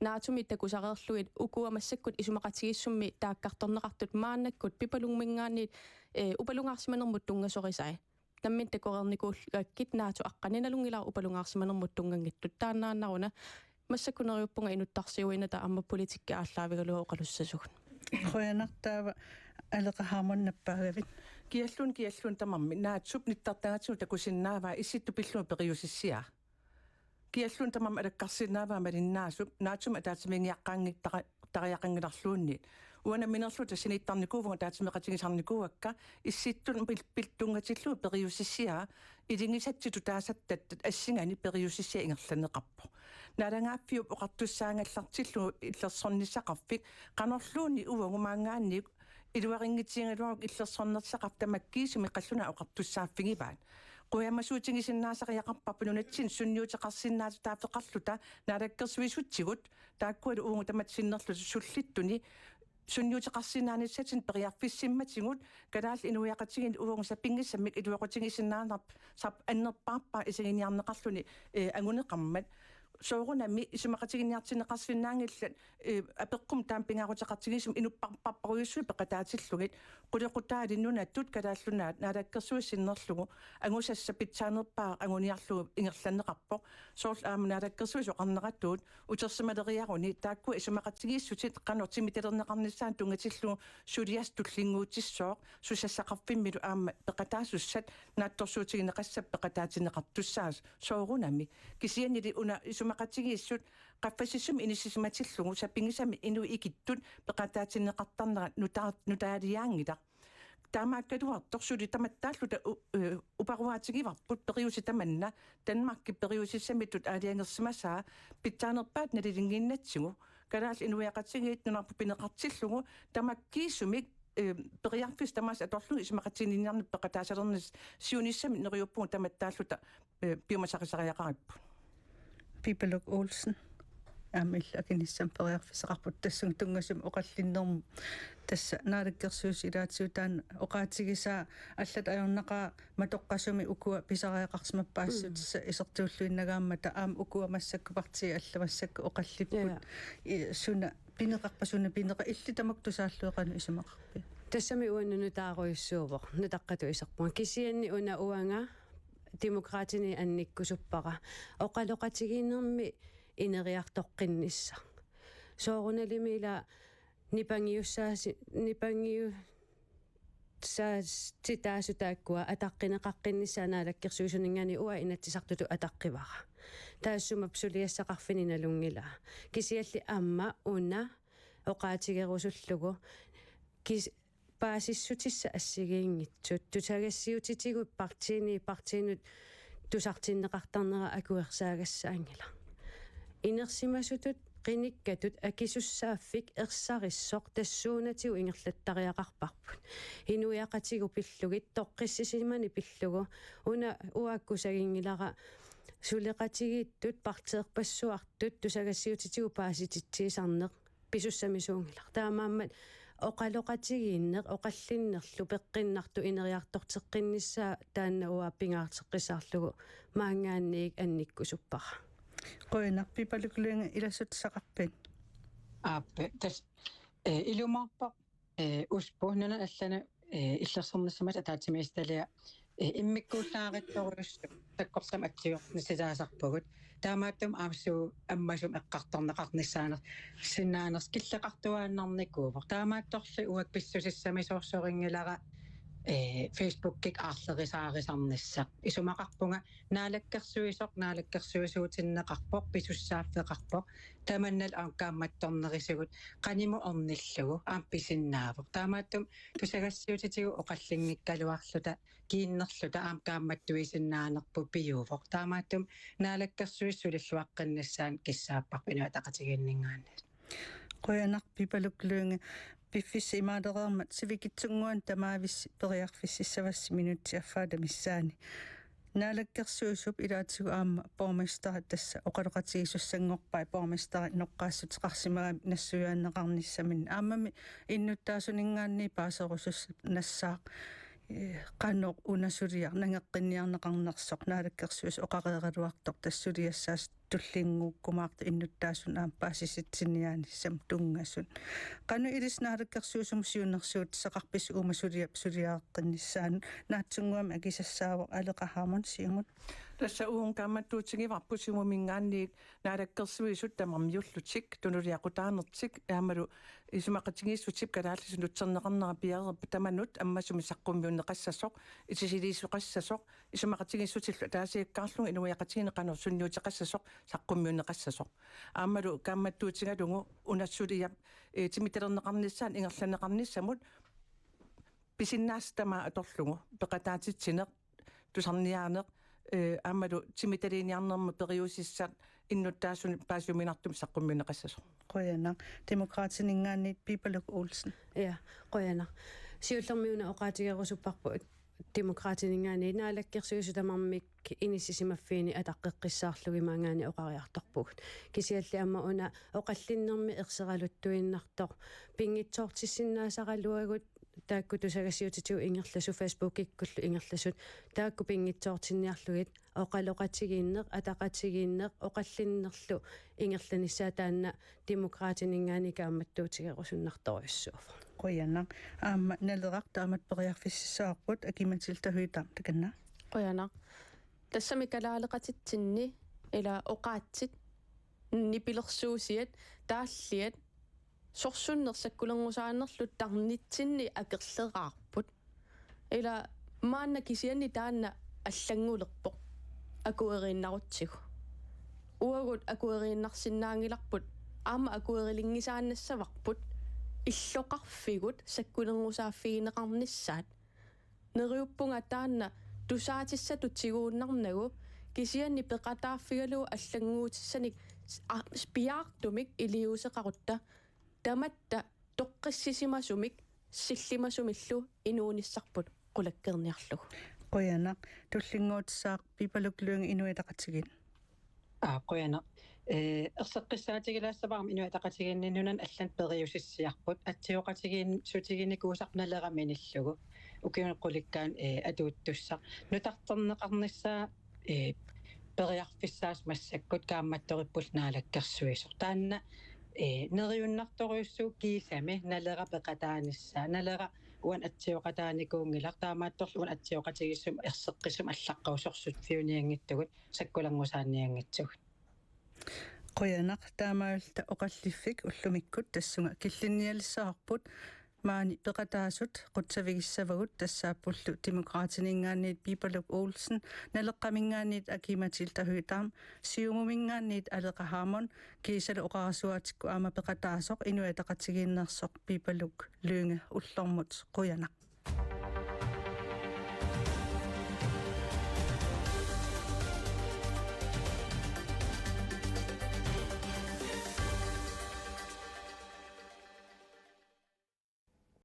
NATO-mi takusareerlugit ukua massakkut isumaqatigiissummi taakkartorneqartut maannakkut Pipalumminngaanniit, eh, upalungaarsimanermut tunngasorisai. Nammineq takoreernikuugakkit NATO aqqaneq nalunngilara upalungaarsimanermut tunnganngitsut. Taannaannaruna massakkut neriuppunga inuttarsiuinata aamma politikki aallaavigalugu oqalussasugut. Qujanaq, taava Aleqa Hammond nappaagavit. Kialluunniit, kialluunniit tamarmik NATO-p nittartagatigut takusinnaavaa, Issittut pillugit periusissiaa. Kialluunniit tamarmik alakkarsinnaavaa malinnaasup NATO-mi ataatsimiinniaqqaanngitsoq tara-, tariaqanngilarluunniit. Uanga nammineerlunga tassaniittarnikuuvunga, ataatsimeeqatigisarnikuuakka, Issittut pil-, pil-, tunngatillugu periusissiaa, ilinngisatsitut taasattattat assinganik periusissiat ingerlanneqarpoq. Naalagaaffiup oqartussaagallartillugu illersornissaqarfik qanorluunniit uagut maanngaanniit iluarinngitsuugaluarukku illersornissaqarfik tamakkiisumik qallunaat oqartussaaffigivaat. Qujamasuutigisinnaasariaqarparput nunatsinni sunniuteqarsinnaatitaaffeqarluta naalakkersuisutsigut, taakkualu uagut tamatta sinnerluta sullittuni sunniuteqarsinnaanissatsinnut periarfissimmatigut, kalaallit inuiaqatigiinni uagut sapinngisamik iluaqutigisinnaanera-, -sarput annerpaarpaat isiginiarneqarluni, eh, anguneqarmat. Soorunami isumaqatiginniartinneqarsinnaanngillat, eh, apeqqummi taama pingaaruteqartigisumik inupparparparujussuit peqataatillugit. Qulequtaali nunatut Kalaallit Nunaat naalakkersuisut sinnerlugu angusassat pitsaanerpaat anguniarlugu ingerlanneqarpoq. Soorlu aamma naalakkersuisut oqarneratut utersimaleriaruni taakku isumaqatigiissutit qanoq timitalerneqarnissaanut tunngatillugu suliassat tullinnguutissooq, susassaqarfimmilu aamma peqataasussat naatsorsuutigineqassappat peqataatinneqartussaasoq soorunami. Kisiannili una isumaqatigiissut qaffasissumik inissisimatillugu sapinngisamik inuit ikittut peqataatinneqartarnerat nutaa-, nutaaliaanngilaq. Taamaakkaluartoq suli tamattaalluta u-, eh, uparuaatigivarput periuseq tamanna Danmarkip periusissaminut aalajangersimasaa pitsaanerpaatut nalilinginnatsigu. Kalaallit inuiaqatigiit nunarput pineqartillugu tamakkiisumik, eh, periarfissat tamaasa atorlugit isumaqatigiinniarneq peqataasalernissaa siunissami neriuppugut tamattaalluta, eh, piumasaqarisariaqaripput. Pipaluk Olsen. Aamma illit akinissat periarfissaqarputit tassunga tunngasumik oqallinnermut. Tassa Naalakkersuisut ilaatigut taanna oqaatigisaa allatut ajornaqaaq matoqqasumik ukua pisariaqarsimappaassuutit. Mm. Tassa isertuulluinnagaammata aamma ukua massakkut partiit allat massakkut oqallipput. Ja. I-, suna pineqarpa, suna pineqarpa, illit tamakku tusaalluit qanoq isumaqarpit? Tassami uanga nutaarujussuuvoq, nutaqqatut iserpunga. Kisianni una uanga Demokraatiniit annikkusuppara oqaloqatigiinnermi ineriartoqqinnissaq. Soorunalimi ila nipangiussaasi-, nipangiussaasitaasut taakkua ataqqineqaqqinnissaat Naalakkersuisuninngaanniit uanga Inatsisartutut ataqqivara. Taassuma suliassaqarfinni nalunngilaa. Kisianni aamma una oqaatigerusullugu kis-, paasissutissat assigiinngitsut, tusagassiuutitigut partiini-, partiinut tusartinneqartarnera akuersaagassaanngilaq. Inersimasutut qinikkatut akisussaaffik ersarissoq tassuunatigut ingerlattariaqarparput. Inuiaqatigiit pillugit, toqqissisimaneq pillugu, una uanga akkusaginngilara suleqatigiittut, partiiorpassuartut, tusagassiuutitigut paasititsiisarneq pisussamisuunngilaq. Taamaammat oqaloqatigiinneq, oqallinnerlu peqqinnartoq ineriartorteqqinnissaa taanna uanga pingaarteqqissaarlugu maanngaanniit annikkusuppara. Qujanaq. Pipaluk Lynge, ilassutissaqarpit? Aap, tassa, eh, ilumoorpoq, eh, Uspu nunanut allanut, eh, illersornissamut ataatsimiititaliaq, eh, immikkuullarissorujussuuvoq, sakkortuumik atsiornissitaasarpugut. Taamaattumik aamma suut ammasumik eqqartorneqarnissaaner-, sinnaanersoq killeqartuaannarnikuuvoq. Taamaattorli uanga pissusissamisoorsorinngilanga, eh, Facebookikkut aarlerisaarisarnissaq. Isumaqarpunga naalakkersuisoq naalakkersuisuutinneqarpoq, pisussaaffeqarpoq. Tamannalu aamma kaammattornerisigut qanimut ornillugu aamma pisinnaavoq. Taamaattumik tusagassiuutitigut oqallinngikkaluarluta kiinnerluta aamma kaammattuisinnaanerput piuvoq. Taamaattumik Naalakkersuisut sulilluaqqinnissaannut kissaapparput Inuit Ataqatigiinninngaanniit. Qujanaq, Pipaluk Lynge. Piffissap imaalereermat sivikitsunnguamik tamaavissi periarfississavassi minutsit affaata missaanni. Naalakkersuisup ilaatigut aamma borgmesteri tassa oqaloqatigiissussanngorpai, borgmesteri noqqaassuteqarsimagami nassuiaanneqarnissaminnik. Aammami innuttaasuninngaanniit paaserusussannassaaq, eh, qanoq una suliaq nangeqqinniarneqarnersoq, Naalakkersuisut oqareeraluartoq tassa suliassaasoq tullinnguukkumaartoq innuttaasunut aamma paasisitsiniaanissamut tunngasut. Qanoq ilissi Naalakkersuisumut siunnersuutissaqarpisi uuma suliap suliareqqinnissaanut? Naatsunnguamik akisassaavoq Aleqa Hammond, Siumut. Tassa uagut kaammattuutigivarput Siumuminngaanniit Naalakkersuisut tamarmiullutik, tunuliaqutaanertik, aammalu isumaqatigiissutip kalaallisut nutserneqarnera piareerpat tamanut ammasumik saqqummiunneqassasoq, itisiliisoqassasoq, isumaqatigiissutillu ataasiakkaarlugit inuiaqatigiinni qanoq sunniuteqassasoq, saqqummiunneqassasoq. Aammalu kaammattuutigalugu una suliap, eh, timitalerneqarnissaanut ingerlanneqarnissamut pisinnaasat tamaat atorlugu, peqataatitsineq, tusarniaaneq, eh, aammalu timitaliiniarnermut periusissat innuttaasunut paasiuminartumik saqqummiunneqassasoq. Qujanaq. Demokraatininngaanniit Pipaluk Olsen. Ja, qujanaq. Siullermik una oqaatigerusupparput Demokraatininngaanniit Naalakkersuisut tamarmik inissisimaffiini ataqqeqqissaarlugit maanngaanniit oqariartorpugut. Kisianni aamma una oqallinnermi erseraluttuinnartoq pinngitsoortissinnaasaraluagut, taakku tusagassiuutitigut ingerlasut, Facebookikkullu ingerlasut, taakku pinngitsoortinniarlugit oqaloqatigiinneq, ataqatigiinneq, oqallinnerlu ingerlanissaa taanna Demokraatininngaanniit kaammattuutigerusunnartorujussuuvoq. Qujanaq. Aamma Naleraq, taamatut periarfississavarput, Aki-Matilda Høegh-Dam, takanna. Qujanaq. Tassami kalaaleqatitsinni ila oqaatsit, nipilersuusiat, taalliat, sorsunneq sakkulerngusaannerlu tarnitsinni akerleraarput. Ila maanna kisianni taanna allanngulerpoq akueriinnarutsigu. Uagut akueriinnarsinnaanngilarput, aamma akuerilinngisaannassavarput illoqarfigut sakkulerngusaavigineqarnissaat. Neriuppunga taanna tusaatissatut tiguinnarnagu, kisianni peqataaffigalugu allannguutissanik a-, piaartumik iliuuseqarutta tamatta toqqissisimasumik sillimasumillu inuunissarput qulakkeerniarlugu. Qujanaq, tullinnguutissaaq Pipaluk Lynge Inuit Ataqatigiit. Aa, qujanaq. Ee, erseqqissaatigilaassavara aamma Inuit Ataqatigiinni nunani allanut periusissiarput, atsioqatigiin-, -sutiginikuusarput Naleraq minillugu ukiuni qulikkaani, ee, atuuttussaq. Nutarterneqarnissaa, ee, periarfissaasut massakkut kaammattoripput Naalakkersuisoq. Taanna, ee, neriunnartorujussuuvoq kiisami Naleraq peqataanissaa. Naleraq uani atsioqataanikuunngilaq, taamaattorli uani atsioqatigiissumik erseqqissumik allaqqavusorsuiffiunianngitsugut sakkulanngusaannianngitsugut. Qujanaq, taamaalilluta oqalliffik ullumikkut tassunga killinnialissavarput. Maani peqataasut qutsavigissavagut tassaappullu Demokraatininngaanniit Pipaluk Olsen, Naleqqaminngaanniit Aki-Matilda Høegh-Dam, Siumuminngaanniit Aleqa Hammond, kiisalu oqarasuaatikkut aamma peqataasoq Inuit Ataqatigiinneersoq Pipaluk Lynge. Ullormut qujanaq.